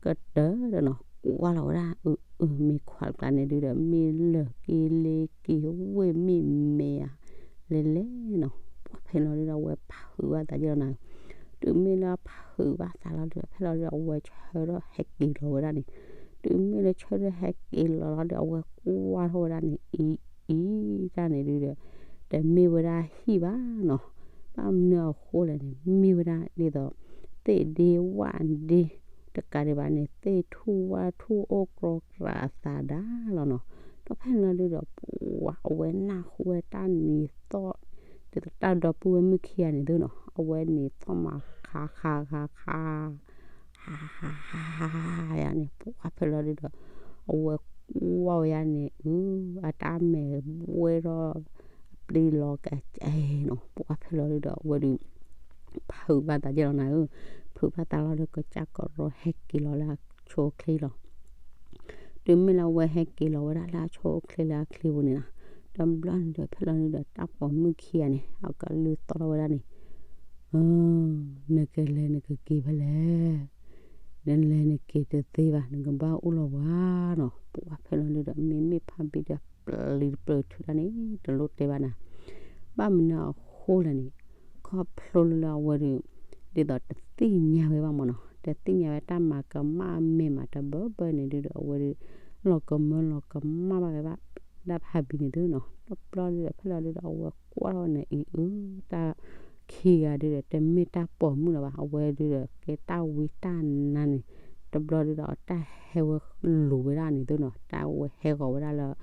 ကတၢၢ်ဒီးနီၤ ကွၢ်လီၤဝဲဒၣ် အၢ အၢ မ့ၤခွါတကျါန့ၣ်ဒုဒီး မ့ၢ်လၢာ်က့ၤလ့က့ၤဝ့ၢ်မ့ၢ်မဲာ်ဧါ လဲၤလဲၤနီၤ, ပှၤဖဲလီၤဒုဒီး အဝဲဖးဟုးဘၣ်သးယဲၢ်လီၤနၤ, တုၤမ့ၢ်လၢဖးဟုးဘၣ်သးလီၤဒုဒီး ဖဲလီၤဒုဒီး အဝဲဆၢထၢၣ်ဟဲက့ၤလီၤဝဲဒၣ်န့ၣ်, တုၤမ့ၢ်လၢဆၢထၢၣ်ဟဲက့ၤလီၤလီၤဒီး အဝဲကွၢ်ထီၣ်ဝဲဒၣ်န့ၣ် အံၤ အံၤ တၢ်န့ၣ်ဒုဒီး တမ့ၢ်ဝဲဒၣ်ဟံၣ်ဘၣ်နီၤ, ဘၣ်မနုၤအဃိလဲၣ်န့ၣ် မ့ၢ်ဝဲဒၣ်ဒ်သိး သ့ၣ်ဒ့ဝၣ်ဒ့ တကးဒံးဘၣ်န့ၣ် သ့ၣ်ထူၣ်ဝၣ်ထူၣ်အိၣ်ကြီကြးအသးဒၣ်လီၤနီၤ. ဒီးဖဲန့ၣ်လီၤဒုဒီး ပှၤအဝဲနၢ်ဟူဝဲတၢ်နံၤသီၣ် ဒ်သိးတၢ်ဒီပုၢ်ဝဲၢ်မုၣ်ခံဂၤန့ၣ်သုနီၤ အဝဲန့ၣ်သီၣ်မၤခးခးခးခး ဟးဟးဟးဟးဟးယါန့ၣ် ပှၤဖဲလီၤဒုဒီး အဝဲကွၢ်ဝဲယါန့ၣ် အၢ အတၢ်မဲာ်ဘှဲထီၣ် အပျံၤလီၤကဲနီၤ, ပှၤဖဲလီၤဒုဒီး အဝဲဒုး ဖးဟုးဘၣ်သးယဲၢ်လီၤနၤဧၢ, ဖးဟုးဘၣ်သးလီၤဒီး ကစၢ်ကရီဟဲက့ၤလီၤလၢအဆိအချ့လီၤ. တုၤမ့ၢ်လၢအဝဲဟဲက့ၤလီၤဝဲဒၣ်လၢအဆိအချ့လၢအချ့ပူၤန့ၣ်နီၤ, တဘျီန့ၣ်ဒီး ဖဲလီၤဒုဒီး တၢ်ပိာ်မုၣ်ခံဂၤန့ၣ် အကလုၢ်သီၣ်ထီၣ်ဝဲဒၣ်န့ၣ် နကလဲၤနကက့ၤဖဲလဲၣ်, နလဲၤနက့ၤတသ့ဘၣ် နကဘၣ်အိၣ်လီၤဝဲနီၤ, ပှၤဖဲလီၤဒုဒီး မ့မ့ၢ်ဖးဘံဒီး ပျံၤတပျၢၤထုးတၢ်န့ၣ် တလိၣ်တဲဘၣ်နၤ, ဘၣ်မနုၤအဃိလဲၣ်န့ၣ် ခီဖျိလၢလၢအဝဲဒုး ဒ်သိးတသ့ၣ်ညါဝဲဘၣ်မ့ၢ်နီၤ, တသ့ၣ်ညါဝဲတၢ်မၤကမၣ်အမဲာ်မးတဘၢဘၢန့ၣ်ဒုဒီး အဝဲဒုး လီၤကမၢလီၤကမၣ်ဘၣ်ဝဲဘၣ် ဒၣ်ဖးဘံန့ၣ်သုနီၤ, တဘျီဒုဒီး ဖဲလီၤဒုဒီး အဝဲကွၢ်ထီၣ်န့ၣ်အံၤအၢ တၢ်ခံဂၤဒုဒီး တမ့ၢ်တၢ်ပိာ်မုၣ်လၢၤဘၣ်, အဝဲဒုဒီး ကဲတၢ်ဝံတၢ်နါန့ၣ် တဘျီဒုဒီး အတၢ်ဟဲဝဲလိၤဝဲဒၣ်န့ၣ်သုနီၤ, တၢ်ဝဲဟဲဂီၤဝဲဒၣ်လၢ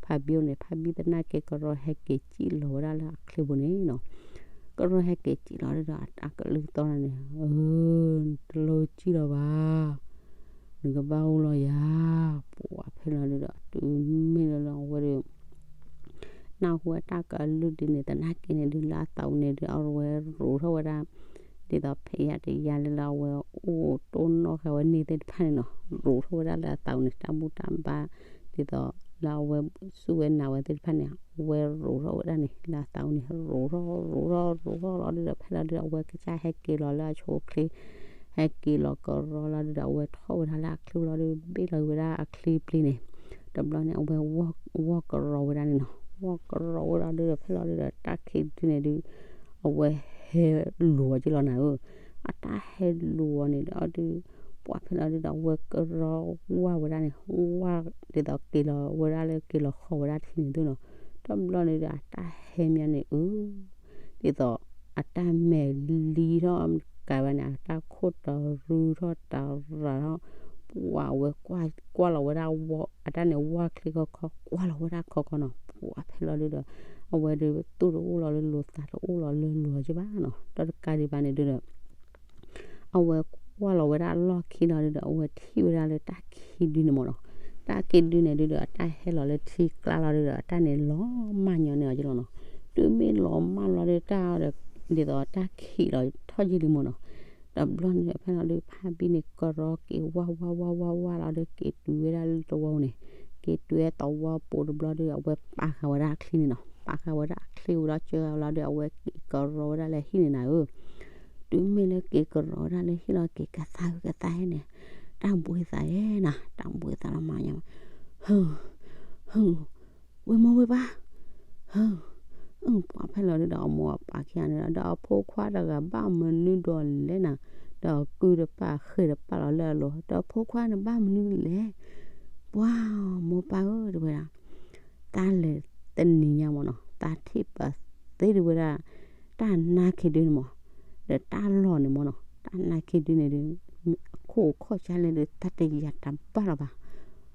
ဖးဘံအိၣ်န့ၣ် ဖးဘံသနာ်က့ကရီဟဲက့ၤစံၣ်လီၤဝဲဒၣ်လၢအချ့ပူၤန့ၣ်နီၤ, ကရီဟဲက့ၤစံၣ်လီၤဒုဒီး အကလုၢ်သီၣ်န့ၣ် အၢ တလိၣ်စံၣ်လီၤဘၣ် နကဘၣ်အိၣ်လီၤယၤ, ပှၤဖဲလီၤဒုဒီး တုၤမ့ၢ်လၢလၢအဝဲဒုး နၢ်ဟူဝဲတၢ်ကလုၢ်ဒ်န့ၣ် သနာ်က့န့ၣ်ဒုး လၢအသးပူၤန့ၣ်ဒုး အဝဲရိးထီၣ်ဝဲဒၣ် ဒ်သိးဖဲယၤတယါလၢလၢအဝဲအိၣ်တိၢ်နီၣ်ဃာ်ဝဲန့ၣ်သ့ၣ်တဖၣ်န့ၣ်နီၤ, ရိးထီၣ်ဝဲဒၣ်လၢအသးပူၤန့ၣ် တၢ်ဘူၣ်တၢ်ဘါ ဒ်သိးလၢအဝဲစူၢ်ဝဲနာ်ဝဲသ့ၣ်တဖၣ်န့ၣ် အဝဲရိးထီၣ်ဝဲဒၣ်န့ၣ် လၢအသးပူၤန့ၣ် ရိးထီၣ်ရိးထီၣ်ရိးထီၣ်လီၤဒုဒီး ဖဲလီၤဒုဒီး အဝဲကစၢ်ဟဲက့ၤလီၤလၢအဆိအချ့ ဟဲက့ၤလီၤကရီလီၤဒုဒီး အဝဲထီၣ်ဝဲဒၣ်လၢအချ့လီၤဒု ဘ့ၣ်လီၤဝဲဒၣ်အချ့ပျ့ၤန့ၣ်, တဘျီန့ၣ် အဝဲဝီၢ်ကရီဝဲဒၣ်န့ၣ်နီၤ, ဝီၢ်ကရီဝဲဒၣ်ဒုဒီး ဖဲလီၤဒုဒီး တၢ်ခံဒုန့ၣ်ဒု အဝဲဟဲလူၤအီၤက့လီၤနၤဧၢ, အတၢ်ဟဲလူၤအီၤန့ၣ်ဒီးဒု ပှၤဖဲလီၤဒုဒီး အဝဲကရီဝၢ်ဝဲဒၣ်န့ၣ် ဝၢ်ဒ်သိးက့ၤလီၤဝဲဒၣ်လၢက့ၤလီၤဃီၤဝဲဒၣ်ထံန့ၣ်သုနီၤ, တဘျီန့ၣ်ဒီး အတၢ်ဟဲမးန့ၣ်အၢ ဒ်သိး အတၢ်မဲာ်လံထီၣ်ကးဝဲန့ၣ် အတၢ်ခိၣ်တရူထီၣ်တရၤထီၣ်, ပှၤအဝဲကွၢ်လီၤဝဲဒၣ်ဝီၢ် အတၢ်န့ၣ်ဝီၢ်ချ့ခီခီ ကွၢ်လီၤဝဲဒၣ်ခီခီနီၤ, ပှၤဖဲလီၤဒုဒီး အဝဲဒုးသူၣ်တအိၣ်လီၤလၢလိၤသးတအိၣ်လီၤလၢလိၤက့ဘၣ်နီၤ, ဒီးတကးဒံးဘၣ်န့ၣ်ဒုဒီး အဝဲကွၢ်လီၤဝဲဒၣ်အလီၢ်ခံလီၤဒုဒီး အဝဲထံၣ်ဝဲဒၣ်လၢတၢ်ခံဒုန့ၣ်မ့ၢ်နီၤ, တၢ်ခံဒုန့ၣ်ဒုဒီး အတၢ်ဟဲလီၤလၢထံကျါလီၤဒုဒီး အတၢ်န့ၣ်လီၤမၢ်ညီန့ၢ်အီၤက့လီၤနီၤ, တုၤမ့ၢ်လီၤမၢ်လီၤဒုတၢ်ဒီး ဒ်သိးတၢ်ခံးလီၤထီၣ်ယံာ်လံမ့ၢ်နီၤ, တဘျီန့ၣ်ဒီး ဖဲလီၤဒု ဖါဘံန့ၣ် ကရီက့ၤဝၢ်ဝၢ်ဝၢ်ဝၢ်ဝၢ်လီၤဒု က့ၤတုၤဝဲဒၣ်လၢသဝီန့ၣ်, က့ၤတုၤဝဲသဝီပူၤတဘျီဒု အဝဲပာ်ဃာ်ဝဲဒၣ်အချံန့ၣ်နီၤ, ပာ်ဃာ်ဝဲဒၣ်အချံဝံၤဒီး စၢဃာ်ဝဲလီၤဒု အဝဲက့ၤကရီဝဲဒၣ်လၢဟံၣ်န့ၣ်နၤဧၢ တုၤမ့ၢ်လၢက့ၤကရီဝဲဒၣ်လၢဟံၣ်လီၤ က့ၤကသါကသါဟဲန့ၣ်, တၢ်ဘှံးသးဧဲနၤ, တၢ်ဘှံးသးလီၤမးညါ, ဟ ဟ ဝ့ၢ်မိၢ်ဝ့ၢ်ပၢ်, ဟ ပှၤဖဲလီၤဒုဒီးအမိၢ်အပၢ်ခံဂၤန့ၣ်ဒီး ဒီးအဖိခွါတဂၤဘၣ်မနုၤဒီးလဲၣ်နၤ, ဒီးကုၢ်တပာ်ဃ့ၢ်တပာ်လီၤလၢအလိၤ, ဒီးဖိခွါန့ၣ်ဘၣ်မနုၤလဲၣ်, ပှၤမိၢ်ပၢ်ဧၢ တဲဝဲဒၣ် တၢ်လဲၤတနံၤညါမ့ၢ်နီၤ သးထံၣ်ပသ့ဒုဝဲဒၣ် တၢ်နါခ့ဒုန့ၣ်မ့ၢ်, ဒီးတၢ်လီၢ်န့ၣ်မ့ၢ်နီၤ တၢ်နါခ့ဒုန့ၣ်ဒု အခိၣ်ခီၣ်ဆါလဲၣ်ဒု တၢ်တယာ်တဘၣ်လၢၤဘၣ်,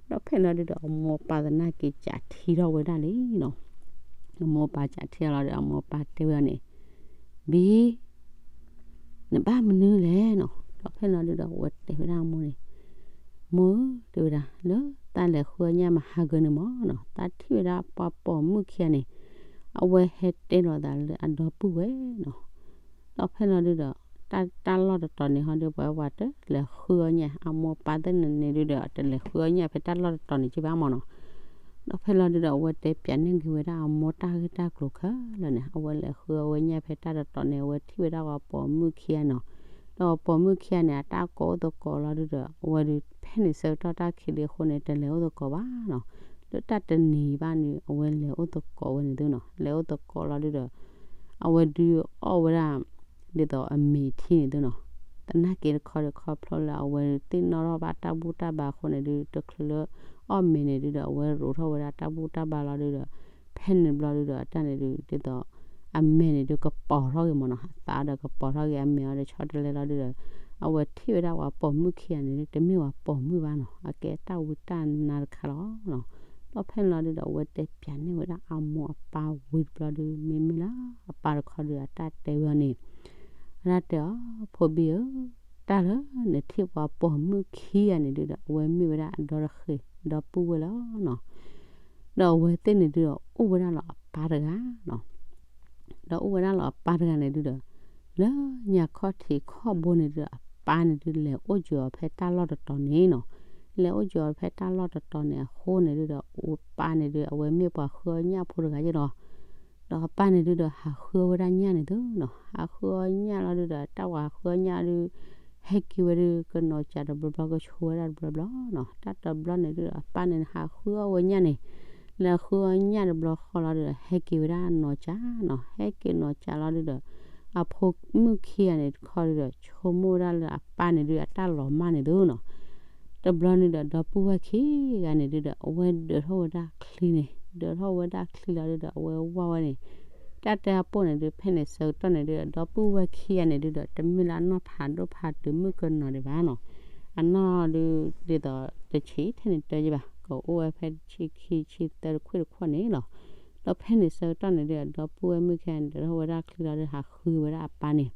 ဒီးဖဲလီၤဒုဒီးအမိၢ်ပၢ်သနာ်က့စးထံထီၣ်ဝဲဒၣ်လံနီၤ အမိၢ်ပၢ်ကးထံၣ်အီၤလီၤဒီး အမိၢ်ပၢ်တဲဝဲအီၤန့ၣ်, ဘံ နဘၣ်မနုၤလဲၣ်နီၤ. ဒီးဖဲလီၤဒုဒီး အဝဲတဲဝဲဒၣ်အမိၢ်န့ၣ်, မိၢ်ဧၢ တဲဝဲဒၣ်, လၢတၢ်လဲၤဃုအီၣ်ညၣ်မဟါဂီၤန့ၣ်မ့ၢ်နီၤ, တၢ်ထံၣ်ဝဲဒၣ်ပှၤပိာ်မုၣ်ခံဂၤန့ၣ်, အဝဲဟဲတဲလိာ်သးလၢအဒီပုၢ်ဝဲၢ်နီၤ. ဒီးဖဲလီၤဒုဒီး တၢ်တၢ်လီၢ်တတီၤန့ၣ်ဟီဒု ပှၤဝဲတလဲၤဃုအီၣ်ညၣ်, အမိၢ်ပၢ်သ့ၣ်န့ၣ်ဒုဒီး တလဲၤဃုအီၣ်ညၣ်ဖဲတၢ်လီၢ်တတီၤန့ၣ်က့ဘၣ်မ့ၢ်နီၤ. ဒီးဖဲလီၤဒုဒီး အဝဲတဲပၠးန့ၢ်က့ၤဝဲဒၣ်အမိၢ်တၢ်ဂ့ၢ်တၢ်ကျိၤခဲလၢာ်န့ၣ်, အဝဲလဲၤဃုအီၣ်ဝဲညၣ်ဖဲတၢ်တတီၤန့ၣ် အဝဲထံၣ်ဝဲဒၣ်ပှၤပိာ်မုၣ်ခံဂၤနီၤ. ဒီးပိာ်မုၣ်ခံဂၤန့ၣ် အတၢ်ကိးအိၣ်သကိးလီၤဒုဒီး အဝဲဒုးဖဲန့ၣ်ဆၢကတီၢ်တၢ်ခံးလံအဃိန့ၣ် တလဲၤအိၣ်သကိးဘၣ်နီၤ. လၢတၢ်တနံၤဘၣ်န့ၣ် အဝဲလဲၤအိၣ်သကိးဝဲန့ၣ်သုနီၤ, လဲၤအိၣ်သကိးလီၤဒုဒီး အဝဲဒုးအီၣ်ဝဲဒၣ် ဒ်သိးအမဲာ်ထံန့ၣ်သုနီၤ. သနာ်က့တခီဒီး ခီဖျိလၢအဝဲသ့ၣ်နီၣ်ထီၣ်ဘၣ်တၢ်ဘူၣ်တၢ်ဘါအဃိန့ၣ်ဒု တချုးလၢအီၣ်မဲာ်န့ၣ်ဒုဒီး အဝဲရိးထီၣ်ဝဲဒၣ်တၢ်ဘူၣ်တၢ်ဘါလီၤဒုဒီး ဖဲန့ၣ်ဘျီဒုဒီး အတၢ်န့ၣ်ဒု ဒ်သိး အမဲာ်န့ၣ်ဒုကပီၤထီၣ်က့ၤမ့ၢ်နီၤ, အသးဒီးကပီၤထီၣ်က့ၤ အမဲာ်အီၤဒီးဆီတလဲလီၤဒုဒီး အဝဲထံၣ်ဝဲဒၣ်ပှၤပိာ်မုၣ်ခံဂၤန့ၣ်ဒု တမ့ၢ်ပှၤပိာ်မုၣ်ဘၣ်နီၤ, အကဲတၢ်ဝံတၢ်နါတခါလီၤ. ဒီးဖဲန့ၣ်လီၤဒုဒီး အဝဲတဲပၠးန့ၢ်ဝဲဒၣ်အမိၢ်အပၢ်ဝံၤတဘျီဒု မ့မ့ၢ်လၢအပၢ်တခီဒု အတၢ်တဲဝဲအီၤန့ၣ်, အတၢ်တဲအီၤ, ဖိဘံဧၢ, တၢ်လၢနထံၣ်ပှၤပိာ်မုၣ်ခံဂၤန့ၣ်ဒုဒီး အဝဲမ့ၢ်ဝဲဒၣ်အဒီတဃ့ၢ် ဒီပုၢ်ဝဲၢ်လီၤနီၤ. ဒီးအဝဲသ့ၣ်န့ၣ်ဒုဒီး အိၣ်ဝဲဒၣ်လီၤအပၢ်တဂၤနီၤ. ဒီးအိၣ်ဝဲဒၣ်လီၤအပၢ်တဂၤန့ၣ်ဒုဒီး လၢညါခီၣ်ထံးခီၣ်ဘိန့ၣ်ဒုဒီး အပၢ်န့ၣ်ဒု လဲၤအိၣ်ကၠီၤအီၤဖဲတၢ်လီၢ်တတီၤန့ၣ်နီၤ. လဲၤအိၣ်ကၠီၤအီၤဖဲတၢ်လီၢ်တတီၤန့ၣ်အဃိန့ၣ်ဒုဒီး အပၢ်န့ၣ်ဒု အဝဲမ့ၢ်ပှၤဃုအီၣ်ညၣ်ဖိတဂၤယဲဒီး ဒီးအပၢ်န့ၣ်ဒုဒီး ဟးဃုအီၣ်ဝဲဒၣ်ညၣ်န့ၣ်သုနီၤ. ဟးဃုအီၣ်ညၣ်လီၤဒုဒီး တၢ်ပှၤဟးဃုအီၣ်ညၣ်ဒု ဟဲက့ၤဝဲဒု ကနီၤကးတဘျီဘျီ ကဆိဝဲဒၣ်တဘျီဘျီနီၤ. တၢ်တဘျီန့ၣ်ဒုဒီး အပၢ်န့ၣ်ဟးဃုအီၣ်ဝဲညၣ်န့ၣ်, လဲၤဃုအီၣ်ညၣ်တဘျီဃီလီၤဒုဒီး ဟဲက့ၤဝဲဒၣ်နီၤကးနီၤ. ဟဲက့ၤနီၤကးလီၤဒုဒီး အဖိမုၣ်ခံဂၤန့ၣ်တခီဒုဒီး ဆိကမိၣ်ဝဲဒၣ်လၢအပၢ်န့ၣ်ဒု အတၢ်လီၤမၢ်န့ၣ်သုနီၤ. တဘျီန့ၣ်ဒီး ဒီပုၢ်ဝဲၢ်ခံဂၤန့ၣ်ဒုဒီး အဝဲဒၢးထီၣ်ဝဲဒၣ်ချံန့ၣ်, ဒၢးထီၣ်ဝဲဒၣ်ချံလီၤဒုဒီး အဝဲဝၢ်ဝဲန့ၣ်, တၢ်တဲအပိၢ်န့ၣ်ဒု ဖဲန့ၣ်ဆၢကတီၢ်န့ၣ်ဒုဒီး ဒီပုၢ်ဝဲၢ်ခံဂၤန့ၣ်ဒုဒီး တမ့ၢ်လၢအနီၢ်ဖးဒိၣ်ဖးတုၤမုၣ်ကနီၤဒံးဘၣ်နီၤ. အနီၢ်ဒု ဒ်သိးတဆံးထဲန့ၣ်တၢယဲဘၣ်, ကအိၣ်ဝဲဖဲတဆံခံဆံသၢတခွံၣ်တခွီၣ်န့ၣ်လီၤ. ဒီးဖဲန့ၣ်ဆၢကတီၢ်န့ၣ်ဒုဒီး ဒီပုၢ်ဝဲၢ်မုၣ်ခံဂၤန့ၣ် ဒၢးထီၣ်ဝဲဒၣ်ချံလီၤဒု ဟးဃုဝဲဒၣ်အပၢ်န့ၣ်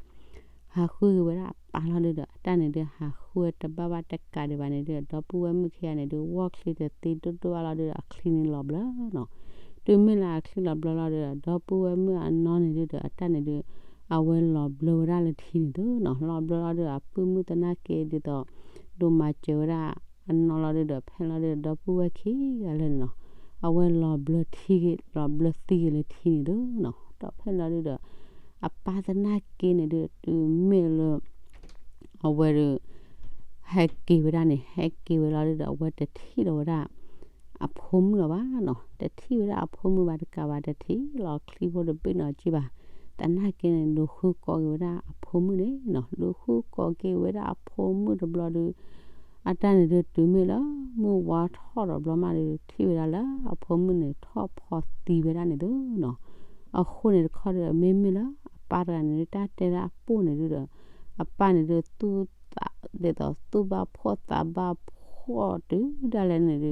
ဟးဃုက့ၤဝဲဒၣ်အပၢ်လီၤဒုဒီး အတၢ်န့ၣ်ဒု ဟးဃုဝဲတဘၣ်ဘၣ်တကးဒံးဘၣ်န့ၣ်ဒုဒီး ဒီပုၢ်ဝဲၢ်မုၣ်ခံဂၤန့ၣ်ဒု ဝီၢ်ချံတသ့ဒိၣ်ဒိၣ်ဘၣ်လီၤဒုဒီး အချံန့ၣ်လီၤဘျၢနီၤ. တုၤမ့ၢ်လၢအချံလီၤဘျၢလီၤဒုဒီး ဒီပုၢ်ဝဲၢ်မုၣ်အနီၢ်န့ၣ်ဒုဒီး အတၢ်န့ၣ်ဒု အဝဲလီၤဘျၢဝဲဒၣ်လၢထံန့ၣ်သုနီၤ. လီၤဘျၢလီၤဒုဒီး အပုၢ်မုၣ်သနာ်က့ဒ်သိး ဒိၣ်မၤစၢၤဝဲဒၣ်အနီၢ်လီၤဒုဒီး ဖဲလီၤဒုဒီး ဒီပုၢ်ဝဲၢ်ခံဂၤလၢာ်န့ၣ်နီၤ အဝဲလီၤဘျၢထံဂ့ၤ လီၤဘျၢသံဂ့ၤလၢထံန့ၣ်သုနီၤ. ဒီးဖဲလီၤဒုဒီး အပၢ်သနာ်က့န့ၣ်ဒု တုၤမ့ၢ်လၢ အဝဲဒု ဟဲက့ၤဝဲဒၣ်န့ၣ် ဟဲက့ၤဝဲလီၤဒုဒီး အဝဲတထံၣ်လီၤဝဲဒၣ် အဖိမုၣ်လီၤဘၣ်နီၤ. တထံၣ်ဝဲဒၣ်အဖိမုၣ်ဘၣ်တကးဘၣ် တထံၣ်လီၤချံဖိတဘ့ၣ်နီၤက့ဘၣ်. သနာ်က့န့ၣ် ဒိးဃုကိးက့ၤဝဲဒၣ်အဖိမုၣ်န့ၣ်နီၤ. ဒိးဃုကိးက့ၤဝဲဒၣ်အဖိမုၣ်တဘျီဒု အတၢ်န့ၣ်ဒု တုၤမ့ၢ်လၢမုၢ်ဝါထီၣ်ဒီးဘျီမးဒု ထံၣ်ဝဲဒၣ်လၢအဖိမုၣ်န့ၣ် ထီၣ်ဖီသံဝဲဒၣ်န့ၣ်သုနီၤ. အဃိန့ၣ်တခီဒီး မ့မ့ၢ်လၢအပၢ်တဂၤန့ၣ်ဒု တၢ်တဲဒၣ်အပိၢ်န့ၣ်ဒုဒီး အပၢ်န့ၣ်ဒု သူၣ်သး ဒ်သိးသူၣ်ဘၣ်ဖှီၣ်သးဘၣ်ဖှီၣ်တုၤဒၣ်လဲာ်န့ၣ်ဒု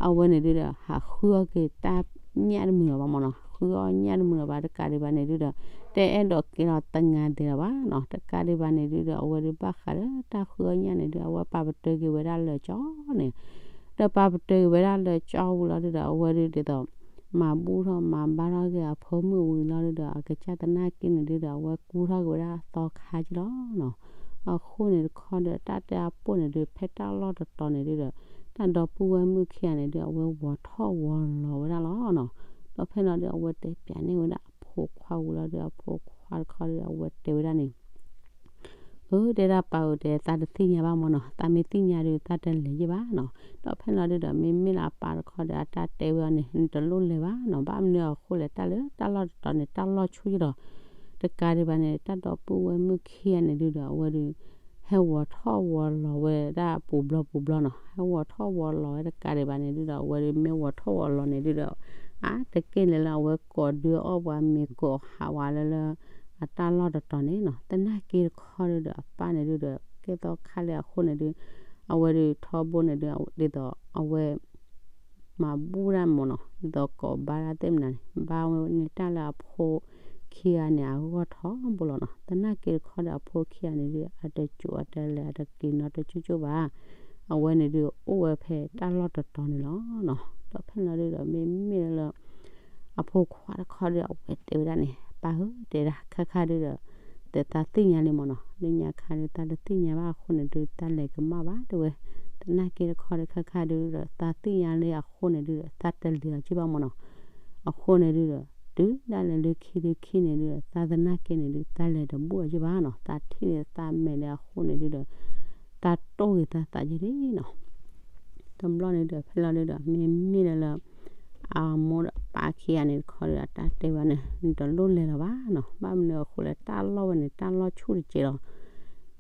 အဝဲန့ၣ်ဒုဒီး ဟးဃုအီၣ်က့ၤတၢ်ညၣ်တမုာ်လီၤဘၣ်မ့ၢ်နီၤ. ဃုအီၣ်ညၣ်တမုာ်လီၤဘၣ်တကးဒံးဘၣ်န့ၣ်ဒုဒီး တအဲၣ်ဒိးကဲလီၤသငါသ့လီၤဘၣ်နီၤ. တကးဒံးဘၣ်န့ၣ်ဒုဒီး အဝဲဒု ဘၣ်ဃးလၢတၢ်ဃုအီၣ်ညၣ်န့ၣ်ဒု အဝဲပာ်ပတုာ်က့ၤဝဲဒၣ်လၢကၠီန့ၣ် ဒီးပာ်ပတုာ်က့ၤဝဲဒၣ်လၢကၠီဝံၤလီၤဒုဒီး အဝဲဒု ဒ်သိး မၤဘူၣ်ထီၣ်မၤဘါထီၣ်က့ၤအဖိမုၣ်ဝံၤလီၤဒုဒီး အကစၢ်သနာ်က့န့ၣ်ဒုဒီး အဝဲကူထီၣ်က့ၤဝဲဒၣ်အသီခါက့လီၤနီၤ. အဃိန့ၣ်တခီဒီး တၢ်တဲအပိၢ်န့ၣ်ဒု ဖဲတၢ်လီၢ်တတီၤန့ၣ်ဒုဒီး တၢ်ဒီပုၢ်ဝဲၢ်မုၣ်ခံဂၤန့ၣ်ဒု အဝဲဝီၤထီၣ်ဝီၤလီၤဝဲဒၣ်လီၤနီၤ. ဒီးဖဲလီၤဒု အဝဲတဲပၠးန့ၢ်ဝဲဒၣ်အဖိခွါဝံၤလီၤဒု အဖိခွါတခီဒီး အဝဲတဲဝဲဒၣ်န့ၣ် အၢ တဲဒၣ်ပၢ်ဧၢ တဲ သးတသ့ၣ်ညါဘၣ်မ့ၢ်နီၤ, သးမ့ၢ်သ့ၣ်ညါဒီး သးတလဲၤယဲၢ်ဘၣ်နီၤ. ဒီးဖဲလီၤဒုဒီး မ့မ့ၢ်လၢအပၢ်တခီဒီး အတၢ်တဲဝဲအီၤန့ၣ် နတလိၣ်လဲၤဘၣ်နီၤ, ဘၣ်မနုၤအဃိလဲၣ် တၢ်လၢတၢ်လီၢ်တတီၤန့ၣ် တၢ်လီၢ်ဆူၣ်ယဲၢ်ဒီး တကးဒံးဘၣ်န့ၣ် တၢ်ဒီပုၢ်ဝဲၢ်မုၣ်ခံဂၤန့ၣ်ဒုဒီး အဝဲဒု ဟဲဝီၤထီၣ်ဝီၤလီၤဝဲဒၣ်ပူၤဘျီပူၤဘျီနီၤ, ဟဲဝီၤထီၣ်ဝီၤလီၤဝဲတကးဒံးဘၣ်န့ၣ်ဒုဒီး အဝဲဒုမ့ၢ်ဝီၤထီၣ်ဝီၤလီၤန့ၣ်ဒုဒီး အါတက့ၢ်လၢလၢအဝဲကိးဒုအီၣ်ပှၤမ့ၤကိးဟးဝးလၢလၢ အတၢ်လီၢ်တတီၤန့ၣ်နီၤ, သနာ်က့တခီဒုဒီး အပၢ်န့ၣ်ဒုဒီး ကဲသီခါလၢအဃိန့ၣ်ဒု အဝဲဒုထီဘိန့ၣ်ဒု ဒ်သိးအဝဲ မၤဘူၣ်တၢ်မ့ၢ်နီၤ, ဒ်သိးကိးဘါတၢ်သ့ၣ်မနုၤန့ၣ် ဘၣ်ဝဲန့ၢ်တၢ်လၢအဖိခံဂၤန့ၣ် အဂီၢ်ထီဘိလီၤနီၤ. သနာ်က့တခီဒီး အဖိခံဂၤန့ၣ်ဒုး အတကိၤအတလဲၤ အတက့ၤနီတကၠိၣ်ကၠိၣ်ဘၣ်. အဝဲန့ၣ်ဒုး အိၣ်ဝဲဖဲတၢ်လီၢ်တတီၤန့ၣ်လီၤနီၤ. ဒီးဖဲလီၤဒုးဒီး မ့မ့ၢ်လၢ အဖိခွါတခီဒီး အဝဲတဲဝဲဒၣ်န့ၣ် ပၢ်ဧၢ တဲဒၣ် ခဲခါဒုးဒီး တၢ်သ့ၣ်ညါလံမ့ၢ်နီၤ, လၢညါခါဒုး တၢ်တသ့ၣ်ညါဘၣ်အဃိန့ၣ်ဒုး တၢ်လဲၤကမၣ်ဘၣ်တဲဝဲ. သနာ်က့တခီဒီး ခဲခါဒုးဒီး တၢ်သ့ၣ်ညါလံအဃိန့ၣ်ဒုးဒီး တၢ်တလဲၤအီၤက့ၢ်ဘၣ်မ့ၢ်နီၤ. အဃိန့ၣ်ဒုးဒီး တုၤဒၣ်လဲာ်လၢခံလၢခံန့ၣ်ဒုးဒီး တၢ်သနာ်က့န့ၣ်ဒုး တၢ်လဲၤတဘူၣ်အီၤက့ၢ်ဘၣ်နီၤ. တၢ်ထံၣ်န့ၣ်တၢ်မဲာ်လၢအဃိန့ၣ်ဒုးဒီး တၢ်တိၢ်ဂ့ၤတၢ်သးက့ၢ်လံနီၤ. တဘျီန့ၣ်ဒီး ဖဲလီၤဒုးဒီး မ့မ့ၢ်လၢ အမိၢ်ဒီးပၢ်ခံဂၤန့ၣ်တခီဒီး အတၢ်တဲဝဲန့ၣ် နတလိၣ်လဲၤလီၤဘၣ်နီၤ. ဘၣ်မနုၤအဃိလဲၣ် တၢ်လီၢ်ဝဲန့ၣ် တၢ်လီၢ်ဆူၣ်တစဲးလီၤ.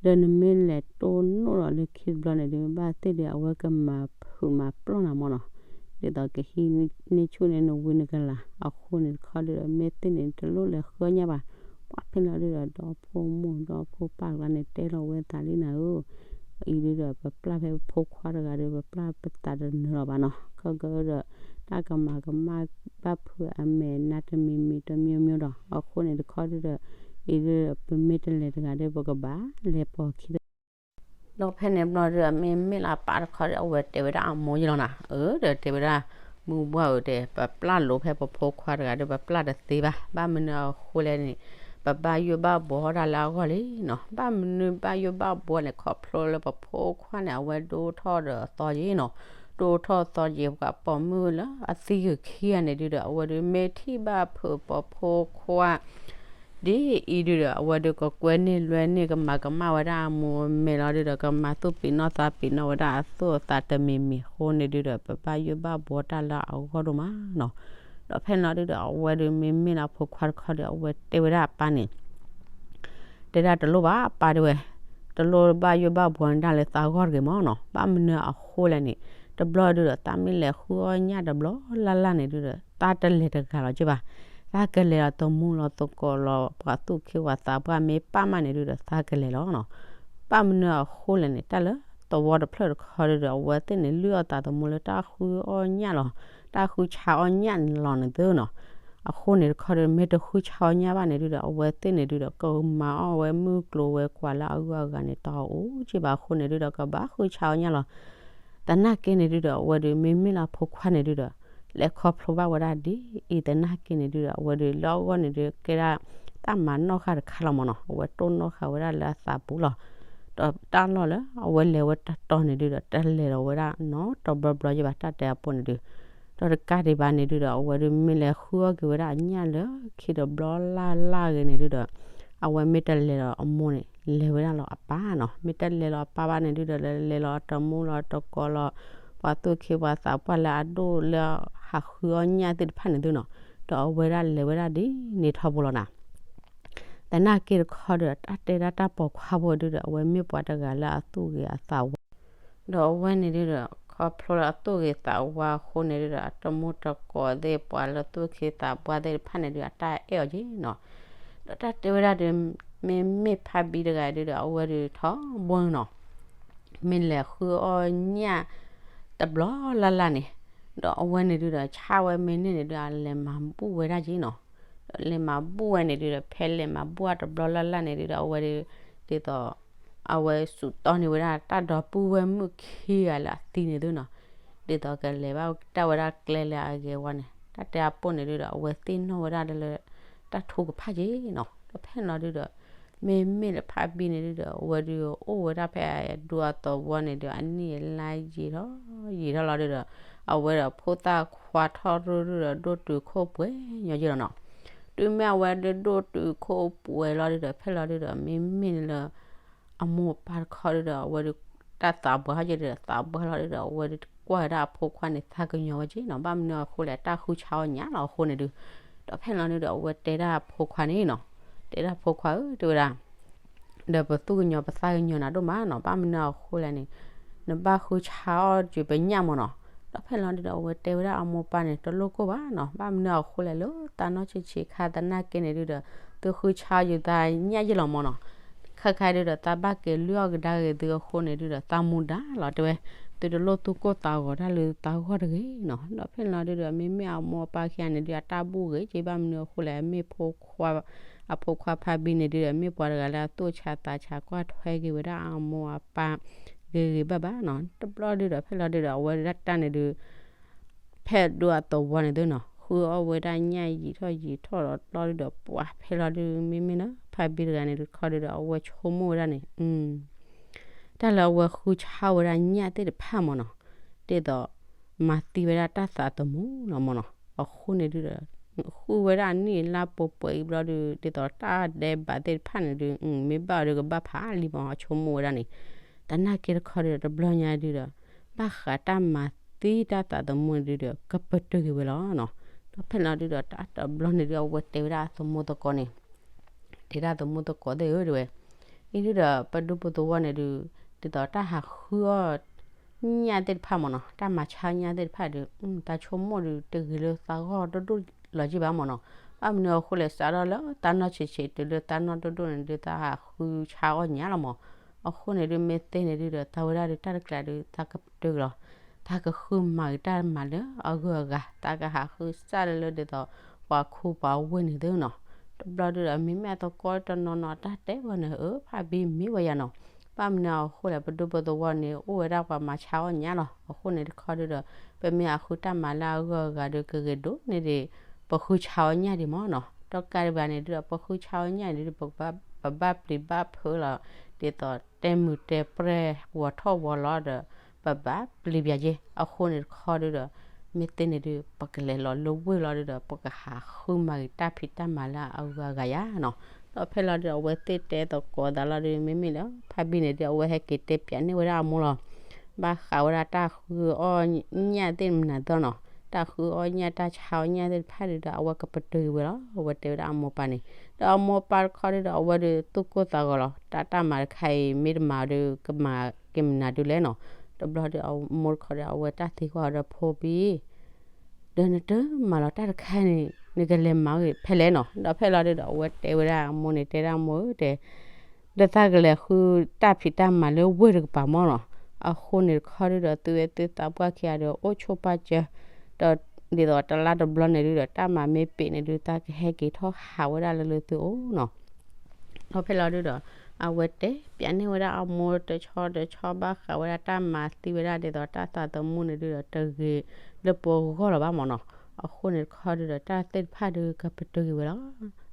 ဒီးနမ့ၢ်လဲၤတိၢ်နီၣ်ဒီးလၢခံတဘျီန့ၣ်ဒုး ဘၣ်သ့ၣ်ဒီး အဝဲကမၤဖုးမၤပျီၢ်နၤမ့ၢ်နီၤ. ဒ်သိးကဟံးန့ၢ်ဆူၣ်န့ၢ်နဝံနကလၤ အဃိန့ၣ်တခီဒုးဒီး မ့ၢ်သ့ၣ်န့ၣ် တလိၣ်လဲၤဃုအီၣ်ညၣ်ဘၣ်. ပှၤဖဲလီၤဒုးဒီး ဒီဖိမိၢ်ဒီဖိပၢ်ကျါန့ၣ် တဲလီၤဝဲသးလံနၤဧၢ အံၤဒုးဒီး ပပျၢ်ဖဲပဖိခွါတဂၤဒီး ပပျၢ်ပသးတနၢၤလီၤဘၣ်နီၤ. ခဲကဒီး တၢ်ကမၤကမၣ်ဘၣ်ဖုးအမဲာ်နါတမံၤမံၤတမံၤမံၤဒီး အဃိန့ၣ်တခီဒုးဒီး အံၤဒုးဒီး ပမ့ၢ်တလဲၤတဂၤဒီး ပကဘၣ်လဲၤပိာ်ခံဒီး ဒီးဖဲန့ၣ်ဘျီဒုး မ့မ့ၢ်လၢအပၢ်တခီဒီး အဝဲတဲဝဲဒၣ်အမိၢ်ယလီၤနၤ, အၢ ဒီးတဲဝဲဒၣ် မုၢ်ဘှၢ်ဧၢ တဲ ပပျၢ်လိာ်ဖဲပဖိခွါတဂၤဒီး ပပျၢ်တသ့ဘၣ်. ဘၣ်မနုၤအဃိလဲၣ်န့ၣ် ပဘၣ်ယိၣ်ဘၣ်ဘှီတၢ်လၢအဂီၢ်လံနီၤ. ဘၣ်မနုၤဘၣ်ယိၣ်ဘၣ်ဘှီန့ၣ် ခီဖျိလၢပဖိခွါန့ၣ် အဝဲဒိၣ်ထီၣ်ဒီးအသီယ့ၣ်နီၤ. ဒိၣ်ထီၣ်သီယ့ၣ် ပှၤပိာ်မုၣ်လၢအသံဂ့ၤခံဂၤန့ၣ်ဒုးဒီး အဝဲဒုးမ့ၢ်ထံၣ်ဘၣ်ဖုးပှၤဖိခွါ ဒ်အံၤဒုးဒီး အဝဲဒုးကကွဲန့ၢ်လွဲန့ၢ် ကမၤကမၣ်ဝဲဒၣ်အမိၢ်အမဲာ်လီၤဒုးဒီး ကမၤသူၣ်ပံးနီၣ်သးပံးနီၣ်ဝဲဒၣ်အသူၣ်အသးတမံၤမံၤအဃိန့ၣ်ဒုးဒီး ပဘၣ်ယိၣ်ဘၣ်ဘှီတၢ်လၢအဂီၢ်ဒိၣ်မးနီၤ. ဒီးဖဲန့ၣ်လီၤဒုးဒီး အဝဲဒုးမ့မ့ၢ်လၢအဖိခွါတခီဒီး အဝဲတဲဝဲဒၣ်အပၢ်န့ၣ် တဲဒၣ်တလိၣ်ဘၣ် အပၢ်တဲဝဲ, တလိၣ်ဘၣ်ယိၣ်ဘၣ်ဘှီန့ၢ်တၢ်လၢသးဂီၢ်တဂ့ၤမ့ၢ်နီၤ. ဘၣ်မနုၤအဃိလဲၣ်န့ၣ် တဘျီဒုးဒီး သးမ့ၢ်လဲၤဃုအီၣ်ညၣ်တဘျီလၢ်လၢ်န့ၣ်ဒုးဒီး သးတလဲၤတဂၤလီၤက့ၢ်ဘၣ်. သးကလဲၤလီၤတမူလီၤသကိးလီၤ ပှၤသူၣ်က့ပှၤသးပှၢ်မ့ၢ်ပၢ်မးန့ၣ်ဒုးဒီး သးကလဲၤလီၤနီၤ. ဘၣ်မနုၤအဃိလဲၣ်န့ၣ် တၢ်လၢသဝီတဖျၢၣ်တခီဒုးဒီး အဝဲသ့ၣ်န့ၣ်လုၢ်အီၣ်သးသမူလၢတၢ်ဃုအီၣ်ညၣ်လီၤ. တၢ်ဃုဆါအီၣ်ညၣ်န့ၣ်လီၤန့ၣ်သုနီၤ. အဃိန့ၣ်တခီဒီး မ့ၢ်တဃုဆါအီၣ်ညၣ်ဘၣ်န့ၣ်ဒုးဒီး အဝဲသ့ၣ်န့ၣ်ဒုးဒီး ကမၤအီၣ်ဝဲမုၢ်ကျိၤဝဲၤကွာ်လၢအဂုၤအဂၤန့ၣ် တအိၣ်က့ၢ်ဘၣ်အဃိန့ၣ်ဒုးဒီး ကဘၣ်ဃုဆါအီၣ်ညၣ်လီၤ. သနာ်က့န့ၣ်ဒုးဒီး အဝဲဒုးမ့မ့ၢ်လၢအဖိခွါန့ၣ်ဒုးဒီး လဲၤခီဖျိဘၣ်ဝဲဒၣ်ဒ်အံၤ သနာ်က့န့ၣ်ဒုးဒီး အဝဲဒုးလၢအဂီၢ်န့ၣ်ဒုး ကဲဒၣ်တၢ်မၤနီၣ်ဃာ်တခါလီၤမ့ၢ်နီၤ. အဝဲတိၢ်နီၣ်ဃာ်ဝဲဒၣ်လၢအသးပူၤလီၤ. ဒီးတၢ်လီၢ်လၢအဝဲလဲၤဝဲတတီၤန့ၣ်ဒုးဒီး တလဲၤလီၤဝဲဒၣ်နီတဘျီဘျီယဘၣ် တၢ်တဲအပိၢ်န့ၣ်ဒုး ဒီးတကးဒံးဘၣ်န့ၣ်ဒုးဒီး အဝဲဒုးမ့ၢ်လဲၤဃုအီၣ်က့ၤဝဲဒၣ်အညၣ်လၢခံတဘျီလၢ်လၢ်ဂ့ၤန့ၣ်ဒုးဒီး အဝဲမ့ၢ်တလဲၤလီၤအမိၢ်န့ၣ် လဲၤဝဲဒၣ်လီၤအပၢ်နီၤ. မ့ၢ်တလဲၤလီၤအပၢ်ဘၣ်န့ၣ်ဒုးဒီး လဲၤလီၤအတမူလီၤတကိးလီၤ ပှၤသူၣ်ခ့ပှၤသးပှၢ်လၢအဒိၣ်လၢဟးဃုအီၣ်ညၣ်သ့ၣ်တဖၣ်န့ၣ်သုနီၤ. ဒီးအဝဲဒၣ်လဲၤဝဲဒၣ်ဒ်န့ၣ်ထီဘိလီၤနၤ. သနာ်က့တခီဒီး တၢ်တဲဒၣ်တၢ်ပိာ်ခွါဖိဒုးဒီး အဝဲမ့ၢ်ပှၤတဂၤလၢအသူၣ်ဂ့ၤအသးဝါ ဒီးအဝဲန့ၣ်ဒုးဒီး ခီဖျိလၢအသူၣ်ဂ့ၤသးဝါအဃိန့ၣ်ဒုးဒီး အတမူတကိးသ့ၣ် ပှၤလၢသူၣ်ခ့သးပှၢ်သ့ၣ်တဖၣ်န့ၣ်ဒုး အတၢ်အဲၣ်အီၤက့နီၤ. ဒီးတၢ်တဲဝဲဒၣ်ဒီး မ့မ့ၢ်ဖါဘံတဂၤဒုးဒီး အဝဲဒုးထီဘိနီၤ မ့ၢ်လဲၤဃုအီၣ်ညၣ်တဘျီလၢ်လၢ်န့ၣ်, ဒီးအဝဲန့ၣ်ဒုးဒီး ဆၣ်ဝဲမ့ၢ်န့ၢ်န့ၣ်ဒုး အလဲၤမၤဘူၣ်ဝဲဒၣ်က့နီၤ. ဒီးလဲၤမၤဘူၣ်ဝဲန့ၣ်ဒုးဒီး ဖဲလဲၤမၤဘူၣ်အတဘျီလၢ်လၢ်န့ၣ်ဒုးဒီး အဝဲဒုး ဒ်သိး အဝဲစူးတီန့ၢ်ဝဲဒၣ်တၢ်ဒီပုၢ်ဝဲၢ်မုၣ်ခံဂၤလၢအသံန့ၣ်သုနီၤ. ဒ်သိးကလဲၤဘၣ်တၢ်ဝဲဒၣ်ကျဲလၢအဂ့ၤဝဲန့ၣ် တၢ်တဲအပိၢ်န့ၣ်ဒုးဒီး အဝဲသ့ၣ်နီၣ်ဝဲဒၣ်လၢ တၢ်ထူကဖၣ်က့နီၤ. ဒီးဖဲန့ၣ်လီၤဒုးဒီး မ့မ့ၢ်လၢဖါဘံန့ၣ်ဒုးဒီး အဝဲဒုးအိၣ်ဝဲဒၣ်ဖဲအဒူအသဝီန့ၣ်ဒီး အနံၣ်အလါယံာ်ထီၣ်ယံာ်ထီၣ်လီၤဒုးဒီး အဝဲဒီးဖိသၣ်ခွါထီၣ်ရူၢ်ဒုးဒီး ဒိၣ်တုာ်ခိၣ်ပှဲၤညီက့လီၤနီၤ. တုၤမ့ၢ်အဝဲဒုးဒိၣ်တုာ်ခိၣ်ပှဲၤလီၤဒုးဒီး ဖဲလီၤဒုးဒီး မ့မ့ၢ်န့ၣ်လၢ အမိၢ်အပၢ်တခီဒုးဒီး အဝဲဒုးတၢ်သးပှၢ်ဟီၣ်က့ဒုးဒီး သးပှၢ်လီၤဒုးဒီး အဝဲဒုးကွၢ်ဝဲဒၣ်အဖိခွါန့ၣ် သးကညီၤဝဲက့နီၤ. ဘၣ်မနုၤအဃိလဲၣ် တၢ်ဃုဆါအီၣ်ညၣ်လီၤအဃိန့ၣ်ဒုး ဒီးဖဲန့ၣ်လီၤဒုးဒီး အဝဲတဲဒၣ်အဖိခွါန့ၣ်နီၤ, တဲဒၣ်ဖိခွါဧၢ တဲဝဲဒၣ် ဒီးပသူၣ်ကညီၤပသးကညီၤနၤဒိၣ်မးနီၤ, ဘၣ်မနုၤအဃိလဲၣ်န့ၣ် နဘၣ်ဃုဆါအီၣ်ကွံာ်ပညၣ်မ့ၢ်နီၤ. ဒီးဖဲန့ၣ်လီၤဒုးဒီး အဝဲတဲဝဲဒၣ်အမိၢ်ပၢ်န့ၣ် တလိၣ်ကိၢ်ဘၣ်နီၤ, ဘၣ်မနုၤအဃိလဲၣ် လၢသးနီၢ်ဆံးဆံးခါ သနာ်က့န့ၣ်ဒုးဒီး သုဃုဆါအီၣ်ယသးညၣ်ယ့ၢ်လီၤမ့ၢ်နီၤ. ခဲခါဒုးဒီး သးဘၣ်က့ၤလုၢ်အီၣ်ကဒါက့ၤသုအဃိန့ၣ်ဒုးဒီး သးမူဒါလီၤတဲဝဲ. သုတလိၣ်သူၣ်ကိၢ်သးဂီၤတၢ်လၢသးဂီၢ်တဂ့ၤနီၤ. ဒီးဖဲလီၤဒုဒီး မ့မ့ၢ်အမိၢ်အပၢ်ခံဂၤန့ၣ်ဒုး အတၢ်ဘူၣ်ဂ့ၤက့ဘၣ်မနုၤအဃိလဲၣ်, မ့ၢ်ဖိခွါ, အဖိခွါဖါဘံန့ၣ်ဒုဒီး မ့ၢ်ပှၤတဂၤလၢအသူၣ်ဆးသးဆး ကွၢ်ထွဲက့ၤဝဲဒၣ်အမိၢ်အပၢ်ဂ့ၤဂ့ၤဘၣ်ဘၣ်နီၤ. တဘျီဒုဒီး ဖဲလီၤဒုဒီး အဝဲဒၣ်တၢ်န့ၣ်ဒုး ဖဲဒိအသဝီန့ၣ်သုနီၤ ဃုအီၣ်ဝဲဒၣ်ညၣ်ယံာ်ထီၣ်ယံာ်ထီၣ်ဒီး တဘျီဒုဒီး ပှၤဖဲလီၤဒု မ့မ့ၢ်လၢဖါဘံတဂၤန့ၣ်ဒုး တခီဒုဒီး အဝဲဆိကမိၣ်ဝဲဒၣ်န့ၣ် တၢ်လၢအဝဲဃုဆါဝဲဒၣ်ညၣ်သ့ၣ်တဖၣ်မ့ၢ်နီၤ, ဒ်သိး မၤသံဝဲဒၣ်တၢ်သးသမူနီၤမ့ၢ်နီၤ. အဃိန့ၣ်ဒုဒီး ဃုဝဲဒၣ်အနံၣ်အလါပှဲၤပှဲၤအံၤဘျီဒု ဒ်သိးတၢ်ဒဲးဘးသ့ၣ်တဖၣ်န့ၣ်ဒု မ့ၢ်ဘၣ်အီၤဒုကဘၣ်ဖးလံမ့ၢ် အဆိကမိၣ်ဝဲဒၣ်န့ၣ်, သနာ်က့တခီဒုဒီး တဘျီညါဒုဒီး ဘၣ်ဃးတၢ်မၤသံတၢ်သးသမူန့ၣ်ဒုဒီး ကပတုာ်က့ၤဝဲလီၤနီၤ. ဒီးဖဲလီၤဒုဒီး တၢ်တဘျီန့ၣ်ဒု အဝဲတဲဝဲဒၣ်အသမူသကိးန့ၣ် တဲဒၣ်သမူသကိးသ့ၣ်ဧၢ တဲဝဲ, အံၤဒုဒီး ပဒူပသဝီန့ၣ်ဒု ဒ်သိးတၢ်ဟးဃုအီၣ် ညၣ်သ့ၣ်တဖၣ်မ့ၢ်နီၤ, တၢ်မၤဆါညၣ်သ့ၣ်တဖၣ်ဒု တၢ်ဆိကမိၣ်ဒု တဂ့ၤလၢသးဂီၢ်ဒိၣ်ဒိၣ်လီၤက့ဘၣ်မ့ၢ်နီၤ. ဘၣ်မနုၤအဃိလဲၣ် စးထီၣ်လၢတၢ်နီၢ်ဆံးဆံး တုၤလၢတၢ်နီၢ်ဒိၣ်ဒိၣ်န့ၣ်ဒု တၢ်ဟးဃုဆါအီၣ်ညၣ်လီၤမ့ၢ်. အဃိန့ၣ်ဒု မ့ၢ်သ့န့ၣ်ဒုဒီး သးဝဲဒၣ်ဒု တၢ်တကျးဒု သးကပတုာ်လီၤ, သးကဃုမၤက့ၤတၢ်မၤလၢအဂုၤအဂၤ, သးကဟးဃုစၢ်လၢလၢဒ်သိး ပှၤခူပှၤဝ့ၢ်န့ၣ်သုနီၤ. တဘျီဒုဒီး မ့မ့ၢ်အသကိးတနီၤနီၤ တၢ်တဲဝဲန့ၣ် အၢ ဖါဘံမ့ၢ်ဝဲယၤနီၤ. ဘၣ်မနုၤအဃိလဲၣ် ပဒူပသဝီန့ၣ် အိၣ်ဝဲဒၣ်ပှၤမၤဆါအီၣ်ညၣ်လီၤ. အဃိန့ၣ်တခီဒုဒီး ပမ့ၢ်ဟးဃုတၢ်မၤလၢအဂုၤအဂၤဒု ကဂ့ၤဒိၣ်န့ၢ်ဒံး ပဃုဆါအီၣ်ညၣ်ဒံးမ့ၢ်နီၤ. တကးဒံးဘၣ်န့ၣ်ဒုဒီး ပဃုဆါအီၣ်ညၣ်န့ၣ်ဒု ပကဘၣ် ပဘၣ်ပျံၤဘၣ်ဖုးလီၤ, ဒ်သိးတဲမုာ်တဲပြဲၢ် ဝီၤထီၣ်ဝီၤလီၤဒီး ပဘၣ်ပျံၤပၠးက့. အဃိန့ၣ်တခီဒုဒီး မ့ၢ်သ့န့ၣ်ဒု ပကလဲၤလီၤလၢဝ့ၢ်လီၤဒုဒီး ပကဟးဃုမၤက့ၤတၢ်ဖံးတၢ်မၤလၢအဂုၤအဂၤယၤနီၤ. ဒီးဖဲလီၤဒုဒီး အဝဲသ့ၣ်တဲသကိးသးလီၤဒု မ့မ့ၢ်လၢဖါဘံန့ၣ်ဒု အဝဲဟဲက့ၤတဲပၠးန့ၢ်ဝဲဒၣ်အမိၢ်လီၤ. ဘၣ်ဃးဝဲဒၣ်တၢ်ဃုအီၣ်ညၣ်သ့ၣ်မနုၤသ့ၣ်နီၤ, တၢ်ဃုအီၣ်ညၣ်တၢ်ဆါအီၣ်ညၣ်သ့ၣ်တဖၣ်ဒုဒီး အဝဲကပတုာ်က့ၤဝဲလီၤ. အဝဲတဲဝဲဒၣ်အမိၢ်ပၢ်န့ၣ်, ဒီးအမိၢ်ပၢ်တခီဒုဒီး အဝဲဒုသူၣ်ကိၢ်သးဂီၤလီၤ. တၢ်တၢ်မၤတခါအံၤ မ့ၢ်တမၤအီၤဒု ကမၤက့ၤမနုၤဒုလဲၣ်နီၤ. တဘျီဒုအမိၢ်တခီဒီး အဝဲတၢ်သံကွၢ်အီၤဒီး ဖိဘံ ဒီးနတမၤလီၤတၢ်တခါန့ၣ် နကလဲၤမၤအီၤဖဲလဲၣ်နီၤ. ဒီးဖဲလီၤဒုဒီး အဝဲတဲဝဲဒၣ်အမိၢ်န့ၣ် တဲဒၣ်မိၢ်ဧၢ တဲ ဒီးသးကလဲၤဃုတၢ်ဖံးတၢ်မၤလၢဝ့ၢ်တကပၤမ့ၢ်နီၤ. အဃိန့ၣ်တခီဒုဒီး သုဝဲသုသးပှၢ်ခံဂၤဒီး အိၣ်ဆိၣ်ပာ်စၢၤ, ဒီးဒ်သိးတလါတဘျီန့ၣ်ဒုဒီး တၢ်မၤမ့ၢ်ပ့ၤန့ၣ်ဒု သးကဟဲက့ၤထီၣ်ဟးဝဲဒၣ်လၢလၢသုအိၣ်နီၤ. ဒီးဖဲလီၤဒုဒီး အဝဲတဲပၠးန့ၢ်ဝဲဒၣ်အမိၢ်တဆီတဆီ ဘၣ်ဃးဝဲဒၣ်တၢ်မၤသံဝဲဒၣ်ဒ်သိးတၢ်သးသမူန့ၣ်ဒုဒီး တဂ့ၤလၢပဂီၢ်လီၤဘၣ်မ့ၢ်နီၤ. အဃိန့ၣ်တခီဒုဒီး တၢ်သ့ၣ်တဖၣ်ဒုကပတုာ်က့ၤဝဲလီၤ.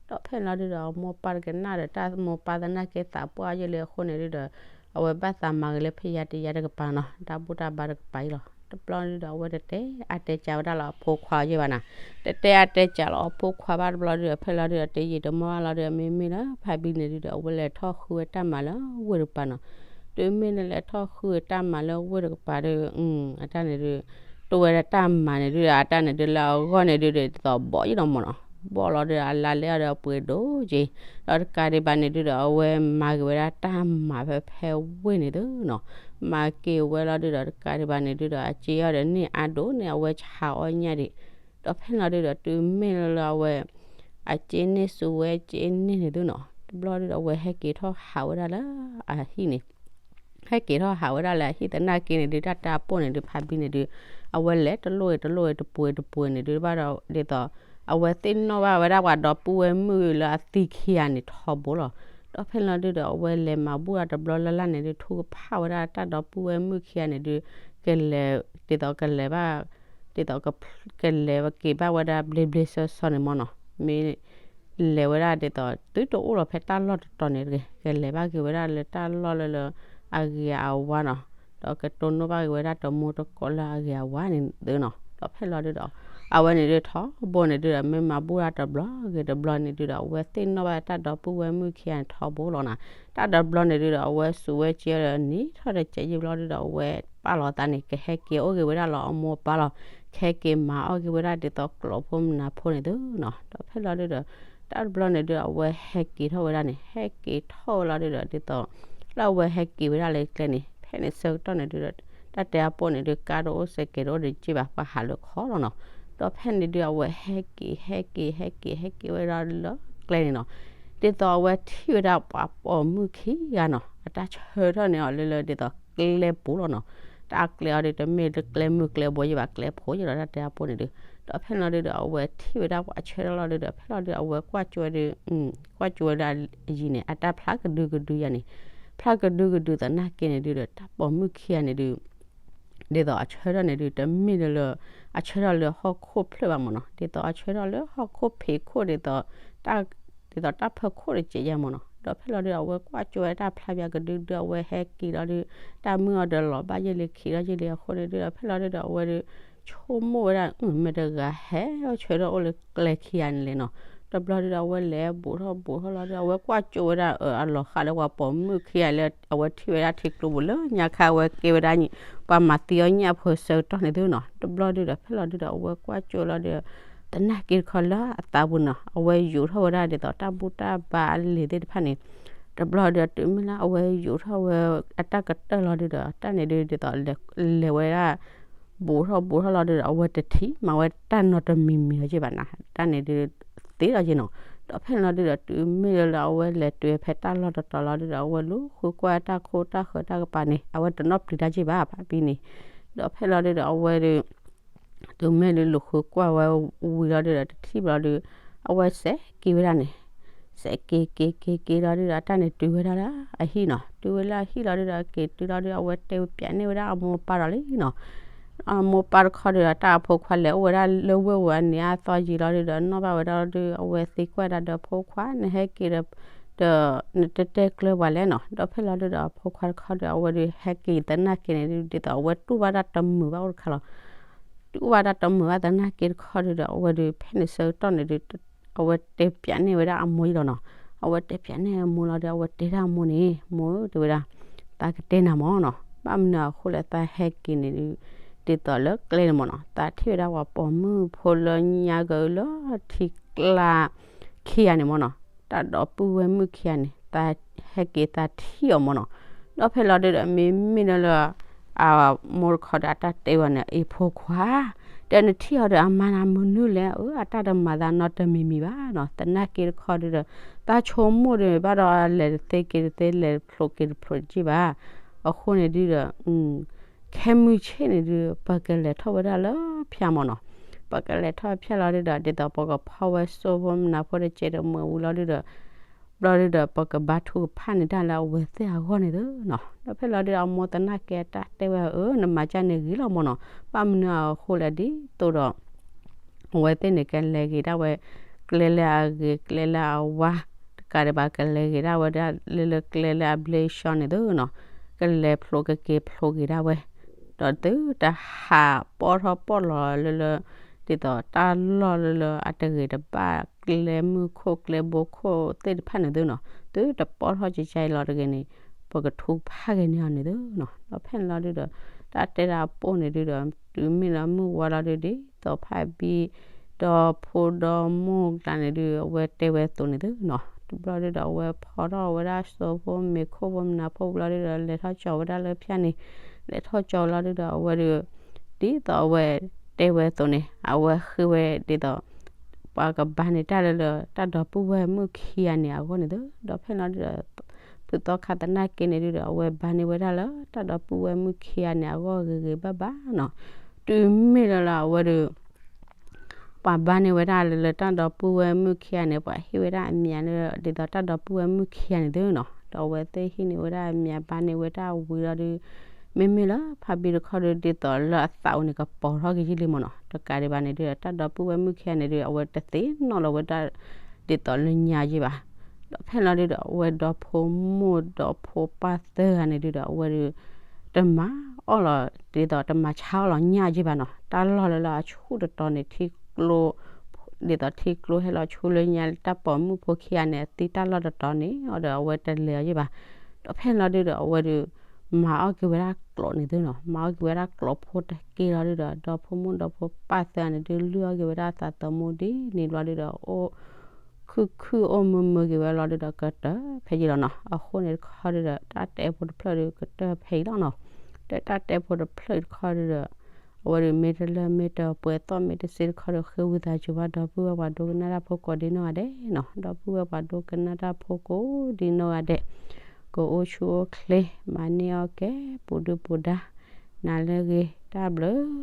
ဒီးဖဲလီၤဒုဒီး အမိၢ်ပၢ်တကနၣ်ဒီး တၢ်မိၢ်ပၢ်သနာ်က့သးပှၢ်ယဲၢ်လံအဃိန့ၣ်ဒုဒီး အဝဲဘၣ်သးမၤဂ့ၤလၢဖဲယၤတယၤတကပၤနီၤ, တၢ်ဘူၣ်တၢ်ဘါတကပၤအံၤလီၤ. တဘျီဒုဒီး အဝဲတတဲအါတဲကးဝဲဒၣ်လီၤအဖိခွါယဲၢ်ဘၣ်နီၤ, တတဲအါတဲကးလီၤအဖိခွါဘၣ်တဘျီဒုဒီး ဖဲလီၤဒုဒီး တယံာ်တမီၢ်ဘၣ်လီၤဒုဒီး မ့မ့ၢ်လၢဖါဘံန့ၣ်ဒုဒီး အဝဲလဲၤထီၣ်ဃုဝဲတၢ်မၤလၢဝ့ၢ်တကပၤနီၤ. တုၤမ့ၢ်နလဲၤထီၣ်ဃုဝဲတၢ်မၤလၢဝ့ၢ်တကပၤဒု အတၢ်န့ၣ်ဒု တဝဲဒၣ်တၢ်မၤန့ၣ်ဒုဒီး အတၢ်န့ၣ်ဒုလၢအဂီၢ်န့ၣ်ဒုဒီး ဒ်သိးဘီၣ်ယံၤလီၤမ့ၢ်နီၤ. ဘီၣ်လီၤဒုဒီး အလါလဲအီၤဒီးအပှ့ၤဒိၣ်က့ၤ, ဒီးတကးဒံးဘၣ်န့ၣ်ဒုဒီး အဝဲမၤက့ၤဝဲဒၣ်တၢ်မၤဖဲဖဲဝ့ၢ်န့ၣ်သုနီၤ. မၤက့ၤဝဲလီၤဒုဒီး တကးဒံးဘၣ်န့ၣ်ဒုဒီး အစ့အီၤဒီးန့ၢ်အါဒိၣ်န့ၢ်အဝဲဆါအီၣ်ညၣ်ဒံး, ဒီးဖဲလီၤဒုဒီး တုၤမ့ၢ်လၢအဝဲ အစ့န့ၢ်စုဝဲစ့န့ၢ်န့ၣ်သုနီၤ. တဘျီဒုဒီး အဝဲဟဲက့ၤထီၣ်ဟးဝဲဒၣ်လၢအဟံၣ်န့ၣ် ဟဲက့ၤထီၣ်ဟးဝဲဒၣ်လၢအဟံၣ်သနာ်က့န့ၣ်ဒု တၢ်တဲအပိၢ်န့ၣ်ဒု ဖါဘံန့ၣ်ဒု အဝဲလဲၤတလိၣ်ဂ့ၤတလိၣ်ဂ့ၤ တပှ့ၤတပှ့ၤန့ၣ်ဒု ဘၣ်ဒီးဒ်သိး အဝဲသ့ၣ်နီၣ်ဘၣ်ဝဲဒၣ်ပှၤဒီပုၢ်ဝဲၢ်မုၣ်လၢအသံခံဂၤန့ၣ်ထီဘိလီၤ. ဒီးဖဲလီၤဒုဒီး အဝဲလဲၤမၤဘူၣ်ဒီးတဘျီလၢ်လၢ်န့ၣ်ဒု ထုကဖၣ်ဝဲဒၣ်တၢ်ဒီပုၢ်ဝဲၢ်မုၣ်ခံဂၤန့ၣ်ဒု ကလဲၤ ဒ်သိးကလဲၤဘၣ် ဒ်သိး ကလဲၤက့ၤဘၣ်ဝဲဒၣ်ဘျ့ဘျ့ဆှီဆှီန့ၣ်မ့ၢ်နီၤ. မ့ၢ် လဲၤဝဲဒၣ်ဒ်သိး သုတအိၣ်လီၤဖဲတၢ်လီၢ်တတီၤန့ၣ်တဂ့ၤ, ကလဲၤဘၣ်က့ၤဝဲဒၣ်လၢတၢ်လီၢ်လၢလၢ အဂ့ၤအဝါနီၤ, ဒီးကတိၢ်နီၣ်ဘၣ်က့ၤဝဲဒၣ်တမူတကိးလၢအဂ့ၤအဝါန့ၣ်သုနီၤ. ဒီးဖဲလီၤဒုဒီး အဝဲန့ၣ်ဒုထီဘိန့ၣ်ဒုဒီး မ့ၢ်မၤဘူၣ်ဒၣ်တဘျီဂ့ၤတဘျီန့ၣ်ဒုဒီး အဝဲသ့ၣ်နီၣ်ဘၣ်တၢ်ဒီပုၢ်ဝဲၢ်မုၣ်ခံဂၤန့ၣ်ထီဘိလီၤနီၤ. တၢ်ဒီးဘျီန့ၣ်ဒုဒီး အဝဲစူးဝဲကဲဒီးနံၤထီၣ်တစဲးယံာ်ဘျီဒုဒီး အဝဲပာ်လီၤသးန့ၣ် ကဟဲက့ၤအိၣ်က့ၤဝဲဒၣ်လၢအမိၢ်အပၢ်လီၤ. ကဟဲက့ၤမၤအီၣ်က့ၤဝဲဒၣ်ဒ်သိးကျိာ်ဖိမနုၤဖိန့ၣ်သုနီၤ. ဒီးဖဲလီၤဒုဒီး တၢ်တဘျီန့ၣ်ဒုဒီး အဝဲဟဲက့ၤထီၣ်ဝဲဒၣ်န့ၣ် ဟဲက့ၤထီၣ်ဝဲလီၤဒုဒီး ဒ်သိး လၢအဝဲဟဲက့ၤဝဲဒၣ်လၢကျဲန့ၣ် ဖဲန့ၣ်ဆၢကတီၢ်န့ၣ်ဒုဒီး တၢ်တဲအပိၢ်န့ၣ်ဒု ကါတအိၣ်စဲးကဲးတအိၣ်တက့ၢ်ဘၣ် ပှၤဟးလၢခီလီၤနီၤ. ဒီးဖဲန့ၣ်ဒု အဝဲဟဲက့ၤ ဟဲက့ၤ ဟဲက့ၤ ဟဲက့ၤဝဲဒၣ်လၢကျဲန့ၣ်နီၤ. ဒ်သိးအဝဲထံၣ်ဝဲဒၣ်ပှၤပိာ်မုၣ်ခံဂၤနီၤ အတၢ်ဆၢထၢၣ်န့ၢ်အီၤလၢလၢဒ်သိးကျဲပူၤလီၤနီၤ. တၢ်ကျဲအီၤဒုး တမ့ၢ်လၢကျဲမုၢ်ကျဲဘိယဲၢ်ဘၣ် ကျဲဖိယဲၢ်လီၤ တၢ်တဲအပူၤန့ၣ်ဒုး. ဒီးဖဲလီၤဒုးဒီး အဝဲထံၣ်ဝဲဒၣ်ပှၤဆၢထၢၣ်လီၤဒုးဒီး ဖဲလီၤဒုး အဝဲကွၢ်ကၠိဝဲဒုး ကွၢ်ကၠိဝဲဒၣ်အယံၤန့ၣ် အတၢ်ဖျါကဒုကဒုယၤန့ၣ်, ဖျါကဒုကဒုသနာ်က့န့ၣ်ဒုးဒီး တၢ်ပိာ်မုၣ်ခံဂၤန့ၣ်ဒုး ဒ်သိးအဆၢထၢၣ်န့ၣ်ဒုး တမ့ၢ်လၢ အဆၢထၢၣ်လၢဟီၣ်ခိၣ်ဖျၢၣ်ဘၣ်မ့ၢ်နီၤ, ဒ်သိးအဆၢထၢၣ်လၢဟီၣ်ခိၣ်ဖံးခိၣ်ဒ်သိး ဒ်သိးတၢ်ဖၢခိၣ်တစဲးယဲၢ်မ့ၢ်နီၤ. ဒီးဖဲလီၤဒုး အဝဲကွၢ်ကၠိဝဲတၢ်ဖျါပၠးကဒုကဒု အဝဲဟဲက့ၤလီၤဒုး တၢ်မုၢ်အီၤဒီးလီၤဘၣ်ယဲၢ်လံခံလီၤယဲၢ်လံအဃိန့ၣ်ဒုးဒီး ဖဲလီၤဒုးဒီး အဝဲဒုး ဆိကမိၣ်ဝဲဒၣ် မ့ၢ်တဂၤဟဲဆၢထၢၣ်အိၣ်လၢကျဲခံဂၤန့ၣ်လဲၣ်နီၤ. တဘျီဒုးဒီး အဝဲလဲၤဘူးထီၣ်ဘူးထီၣ်လီၤဒုး အဝဲကွၢ်ကၠိဝဲဒၣ် အလီၤဃးလၢပှၤပိာ်မုၣ်ခံဂၤလၢ အဝဲထံၣ်ဝဲဒၣ်ထံကျိပူၤလၢညါခါ အဝဲကဲဝဲဒၣ် ပှၤမၤသံအီၣ်ညၣ်အဖိဆၢကတီၢ်န့ၣ်သုနီၤ. တဘျီဒုးဒီး ဖဲလီၤဒုးဒီး အဝဲကွၢ်ကၠိလီၤဒုး သနာ်က့တခီလၢအသးပူၤနီၤ အဝဲယူာ်ထီၣ်ဝဲဒၣ်ဒ်သိးတၢ်ဘူၣ်တၢ်ဘါအလံာ်သ့ၣ်တဖၣ်န့ၣ်, တဘျီဒုးတုၤမ့ၢ်လၢအဝဲယူာ်ထီၣ်ဝဲအတၢ်ကတၢၢ်လီၤဒုးဒီး တၢ်န့ၣ်ဒုးဒ်သိးလဲၤဝဲဒၣ် ဘူးထီၣ်ဘူးထီၣ်လီၤဒုးဒီး အဝဲတထံၣ်မၤဝဲတၢ်နီတမံၤမံၤလီၤက့ဘၣ်နီၤ တၢ်န့ၣ်ဒုးသ့လီၤက့နီၤ. ဒီးဖဲလီၤဒုးဒီး တုၤမ့ၢ်လၢလၢအဝဲလဲၤတုၤဖဲတၢ်လီၢ်တတီၤလီၤဒုးဒီး အဝဲလူၤဃုကွၢ်တၢ်ခိတၢ်ဃၢၤတၢ်ကပၤန့ၣ် အဝဲတနီၣ်ပျံၤတၢ်က့ဘၣ် ဖးဘံန့ၣ်. ဒီးဖဲလီၤဒုးဒီး အဝဲဒုး တုၤမ့ၢ်ဒုးလူၤဃုကွၢ်ဝဲဝံၤလီၤဒုးဒီး တထံၣ်ဘျီဒုး အဝဲစဲးက့ၤဝဲဒၣ်န့ၣ်, စဲးက့ၤက့ၤက့ၤက့ၤလီၤဒုးဒီး တၢ်န့ၣ်တုၤဝဲဒၣ်လၢအဟံၣ်နီၤ. တုၤဝဲလၢအဟံၣ်လီၤဒုးဒီး က့ၤတုၤလီၤဒုး အဝဲတဲပၠးန့ၢ်ဝဲဒၣ်အမိၢ်ပၢ်ဒီးလံနီၤ. အမိၢ်ပၢ်တခီဒုးဒီး တၢ်အဖိခွါလဲၤအိၣ်ဝဲဒၣ်လၢဝ့ၢ်ဝဲန့ၣ် အသီယံာ်လီၤဒုးဒီး နီၢ်ဘၣ်ဝဲဒၣ်လီၤဒုး အဝဲသံကွၢ်ဒၣ်ဒီး ဖိခွါ နဟဲက့ၤဒီး ဒီးနတတဲကျၢၤပှၤလဲၣ်နီၤ. ဒီးဖဲလီၤဒုးဒီး အဖိခွါတခီဒီး အဝဲဒုးဟဲက့ၤသနာ်က့န့ၣ်ဒုး ဒ်သိးအဝဲတူၢ်ဘၣ်တၢ်တမုာ်ဘၣ်အိၣ်တခါလီၤ. တူၢ်ဘၣ်တၢ်တမုာ်ဘၣ်သနာ်က့တခီဒုးဒီး အဝဲဒုးဖဲန့ၣ်ဆၢကတီၢ်န့ၣ်ဒုး အဝဲတဲပၠးန့ၢ်ဝဲဒၣ်အမိၢ်အံၤလီၤနီၤ. အဝဲတဲပၠးန့ၢ်အမိၢ်လီၤဒုး အဝဲတဲဒၣ်အမိၢ်န့ၣ် မိၢ်ဧၢ တဲဝဲဒၣ် သးကတဲနၤမ့ၢ်နီၤ, ဘၣ်မနုၤအဃိလဲၣ် သးဟဲက့ၤန့ၣ်ဒုး ဒ်သိးလၢကျဲန့ၣ်မ့ၢ်နီၤ သးထံၣ်ဝဲဒၣ်ပှၤပိာ်မုၣ်ဖိလၢညါကလၢထံကျါခံဂၤန့ၣ်မ့ၢ်နီၤ, တၢ်ဒီပုၢ်ဝဲၢ်မုၣ်ခံဂၤန့ၣ် သးဟဲက့ၤသးထံၣ်အီၤမ့ၢ်နီၤ. ဒီးဖဲလီၤဒုးဒီး မ့မ့ၢ်လၢလၢ အမိၢ်တခီဒီး အတၢ်တဲဝဲန့ၣ် အ့ၣ်ဖိခွါ, ဒီးနထံၣ်အီၤဒီးအမါနၤမနုၤလဲၣ်, အတၢ်တမၤသးနီတမံၤမံၤဘၣ်နီၤ. သနာ်က့တခီဒုးဒီး တၢ်ဆိကမိၣ်ဒုးဘၣ်ဒီး လဲၤတသ့က့ၤတသ့ လဲၤတဖျိးက့ၤတဖျိးတက့ၢ်ဘၣ်. အဃိန့ၣ်ဒုးဒီး ခဲမုၢ်ဆ့ၣ်န့ၣ်ဒုး ပကလဲၤထီၣ်ဝဲဒၣ်လၢဖၠၣ်မ့ၢ်နီၤ. ပကလဲၤထီၣ်ဖၠၣ်လီၤဒုးဒီး ဒ်သိးပကဖီဝဲစိဖိမနၤဖိတကဲးတမှဲၤဝံၤလီၤဒုးဒီး ဘျီဒုးဒီးပကဘါထုကဖၣ်န့ၢ်တၢ်လၢအဝဲသ့ၣ်အဂီၢ်န့ၣ်သုနီၤ. ဒီးဖဲလီၤဒုးဒီး အမိၢ်သနာ်က့အတၢ်တဲဝဲ အၢ နမၤကၢ်န့ၣ်ဂ့ၤလီၤမ့ၢ်နီၤ. ဘၣ်မနုၤအဃိလဲၣ်ဒ်သိးဒီး အဝဲသ့ၣ်န့ၣ် ကလဲၤဂ့ၤဒၣ်ဝဲ ကျဲလၢအဂ့ၤ ကျဲလၢအဝါ တကးဒံးဘၣ် ကလဲၤဂ့ၤဒၣ်ဝဲဒၣ်လၢလၢကျဲလၢအဘျ့အဆှီန့ၣ်သုနီၤ. ကလဲၤဖျိးကက့ၤဖျိးက့ၤဒၣ်ဝဲ ဒီးသုတဟးပီၢ်ထီၣ်ပီၢ်လီၤလၢလၢ ဒ်သိးတၢ်လီၢ်လၢလၢအတဂ့ၤတဘၣ် ကျဲမုၢ်ခိၣ်ကျဲဘိခိၣ်သ့ၣ်တဖၣ်န့ၣ်သုနီၤ. သုတပီၢ်ထီၣ်ကကဲအံၤလီၤတဂ့ၤန့ၣ် ပကထုကဖၣ်က့ၤန့ၢ်အီၤန့ၣ်သုနီၤ. ဒီးဖဲန့ၣ်လီၤဒုးဒီး တၢ်တဲဒၣ်အပိၢ်န့ၣ်ဒုးဒီး တုၤမ့ၢ်လၢမုၢ်ဝါလီၤဒုးဒ်သိးဖးဘံ ဒီဖိဒီမိၢ်ကျါန့ၣ်ဒုး အဝဲတဲဝဲအသိးန့ၣ်သုနီၤ. တဘျီဒုးဒီး အဝဲဖီထီၣ်ဝဲဒၣ်စိဖိမ့ၤခိၣ်ဖိမနၤဖိဘျီဒုးဒီး လဲၤထီၣ်ကၠီၤဝဲဒၣ်လၢဖၠၣ်န့ၣ် လဲၤထီၣ်ကၠီၤလီၤဒုးဒီး အဝဲဒုး ဒ်သိးအဝဲတဲဝဲအသိးန့ၣ် အဝဲဃ့ဝဲဒ်သိး ပှၤကဘါန့ၢ်တၢ်လၢလၢ တၢ်ဒီပုၢ်ဝဲၢ်မုၣ်ခံဂၤန့ၣ်အဂီၢ်န့ၣ်သု. ဒီးဖဲန့ၣ်လီၤဒုးဒီး ဖုသီခါသနာ်က့န့ၣ်ဒုးဒီး အဝဲဘါန့ၢ်ဝဲဒၣ်လၢတၢ်ဒီပုၢ်ဝဲၢ်မုၣ်ခံဂၤန့ၣ်အဂီၢ်ဂ့ၤဂ့ၤဘၣ်ဘၣ်နီၤ. တုၤမ့ၢ်လၢလၢအဝဲဒုး ပှၤဘါန့ၢ်ဝဲဒၣ်လၢလၢတၢ်ဒီပုၢ်ဝဲၢ်မုၣ်ခံဂၤန့ၣ် ပှၤဟ့ၣ်ဝဲဒၣ်အမံၤလၢ ဒ်သိးတၢ်ဒီပုၢ်ဝဲၢ်မုၣ်ခံဂၤန့ၣ်သုနီၤ. ဒီးအဝဲသ့ၣ်ဟ့ၣ်န့ၢ်ဝဲဒၣ်အမံၤ ဘါန့ၢ်ဝဲဒၣ်ဝံၤလီၤဒုး မ့မ့ၢ်လၢဖါဘံတခီဒုး ဒ်သိးလၢအသးအိၣ်န့ၣ် ကပီၤထီၣ်က့ၤယ့ၢ်လံမ့ၢ်နီၤ. တကးဒံးဘၣ်န့ၣ်ဒုး တၢ်ဒီပုၢ်ဝဲၢ်မုၣ်ခံဂၤန့ၣ်ဒုး အဝဲတသ့ၣ်နီၣ်လီၤဝဲဒၣ် ဒ်သိးလၢညါယ့ၢ်ဘၣ်. ဒီးဖဲလီၤဒုးဒီး အဝဲဒီဖိမိၢ်ဒီဖိပၢ်သၢဂၤန့ၣ်ဒုးဒီး အဝဲဒုး တမၤအီၣ်လီၤ ဒ်သိးတမၤဆါအီၣ်လီၤညၣ်က့ဘၣ်နီၤ. တၢ်လီၢ်လၢလၢအဆူၣ်တတီၤန့ၣ် ထံကျိ ဒ်သိးထံကျိဟဲလီၤဆူလၢညါ တၢ်ပိာ်မုၣ်ဖိခံဂၤန့ၣ် အသံတၢ်လီၢ်တတီၤန့ၣ် အီၤဒီးအဝဲတလဲၤအီၤက့ဘၣ်. ဒီးဖဲန့ၣ်လီၤဒုးဒီး အဝဲဒုး မၤအီၣ်က့ၤဝဲဒၣ်ကျိးန့ၣ်သုနီၤ. မၤအီၣ်က့ၤဝဲဒၣ်ကျိးဖိတက့ၢ်လီၤဒုးဒီး ဒီဖိမိၢ်ဒီဖိပၢ်သၢဂၤန့ၣ်ဒုး လုၢ်အီၣ်က့ၤဝဲဒၣ်သးသမူဒ်န့ၣ်ဘျီဒုးဒီး အိၣ် ခုၣ်ခုၣ်အိၣ်မုာ်မုာ်က့ၤဝဲလီၤဒုးဒီး ကတၢၢ်ဖဲအံၤလီၤနီၤ. အဃိန့ၣ်တခီဒုးဒီး တၢ်တဲဖိတဖျၢၣ်ဒုး ကတၢၢ်ဖဲအံၤလီၤနီၤ. ဒီးတၢ်တဲဖိတဖျၢၣ်တခီဒုးဒီး အဝဲဒုးမ့ၢ်တလၢမ့ၢ်တပှဲၤသီၣ်မ့ၢ်တစ့တခီဒီး ဃ့ဝံသးစူၤဘၣ် ဒီပုၢ်ဝဲၢ်ပှၤဒိကနၣ်တၢ်ဖိကိးဒံနီၢ်ဂၤဒဲးနီၤ. ဒီပုၢ်ဝဲၢ်ပှၤဒိကနၣ်တၢ်ဖိကိးဒံနီၢ်ဂၤဒဲး ကအိၣ်ဆူၣ်အိၣ်ချ့ မၤန့ၢ်အီၣ်ကဲ ပူၤဒုၣ်ပူၤဒါ နၤလၢအဂ့ၤ တၢ်ဘျုး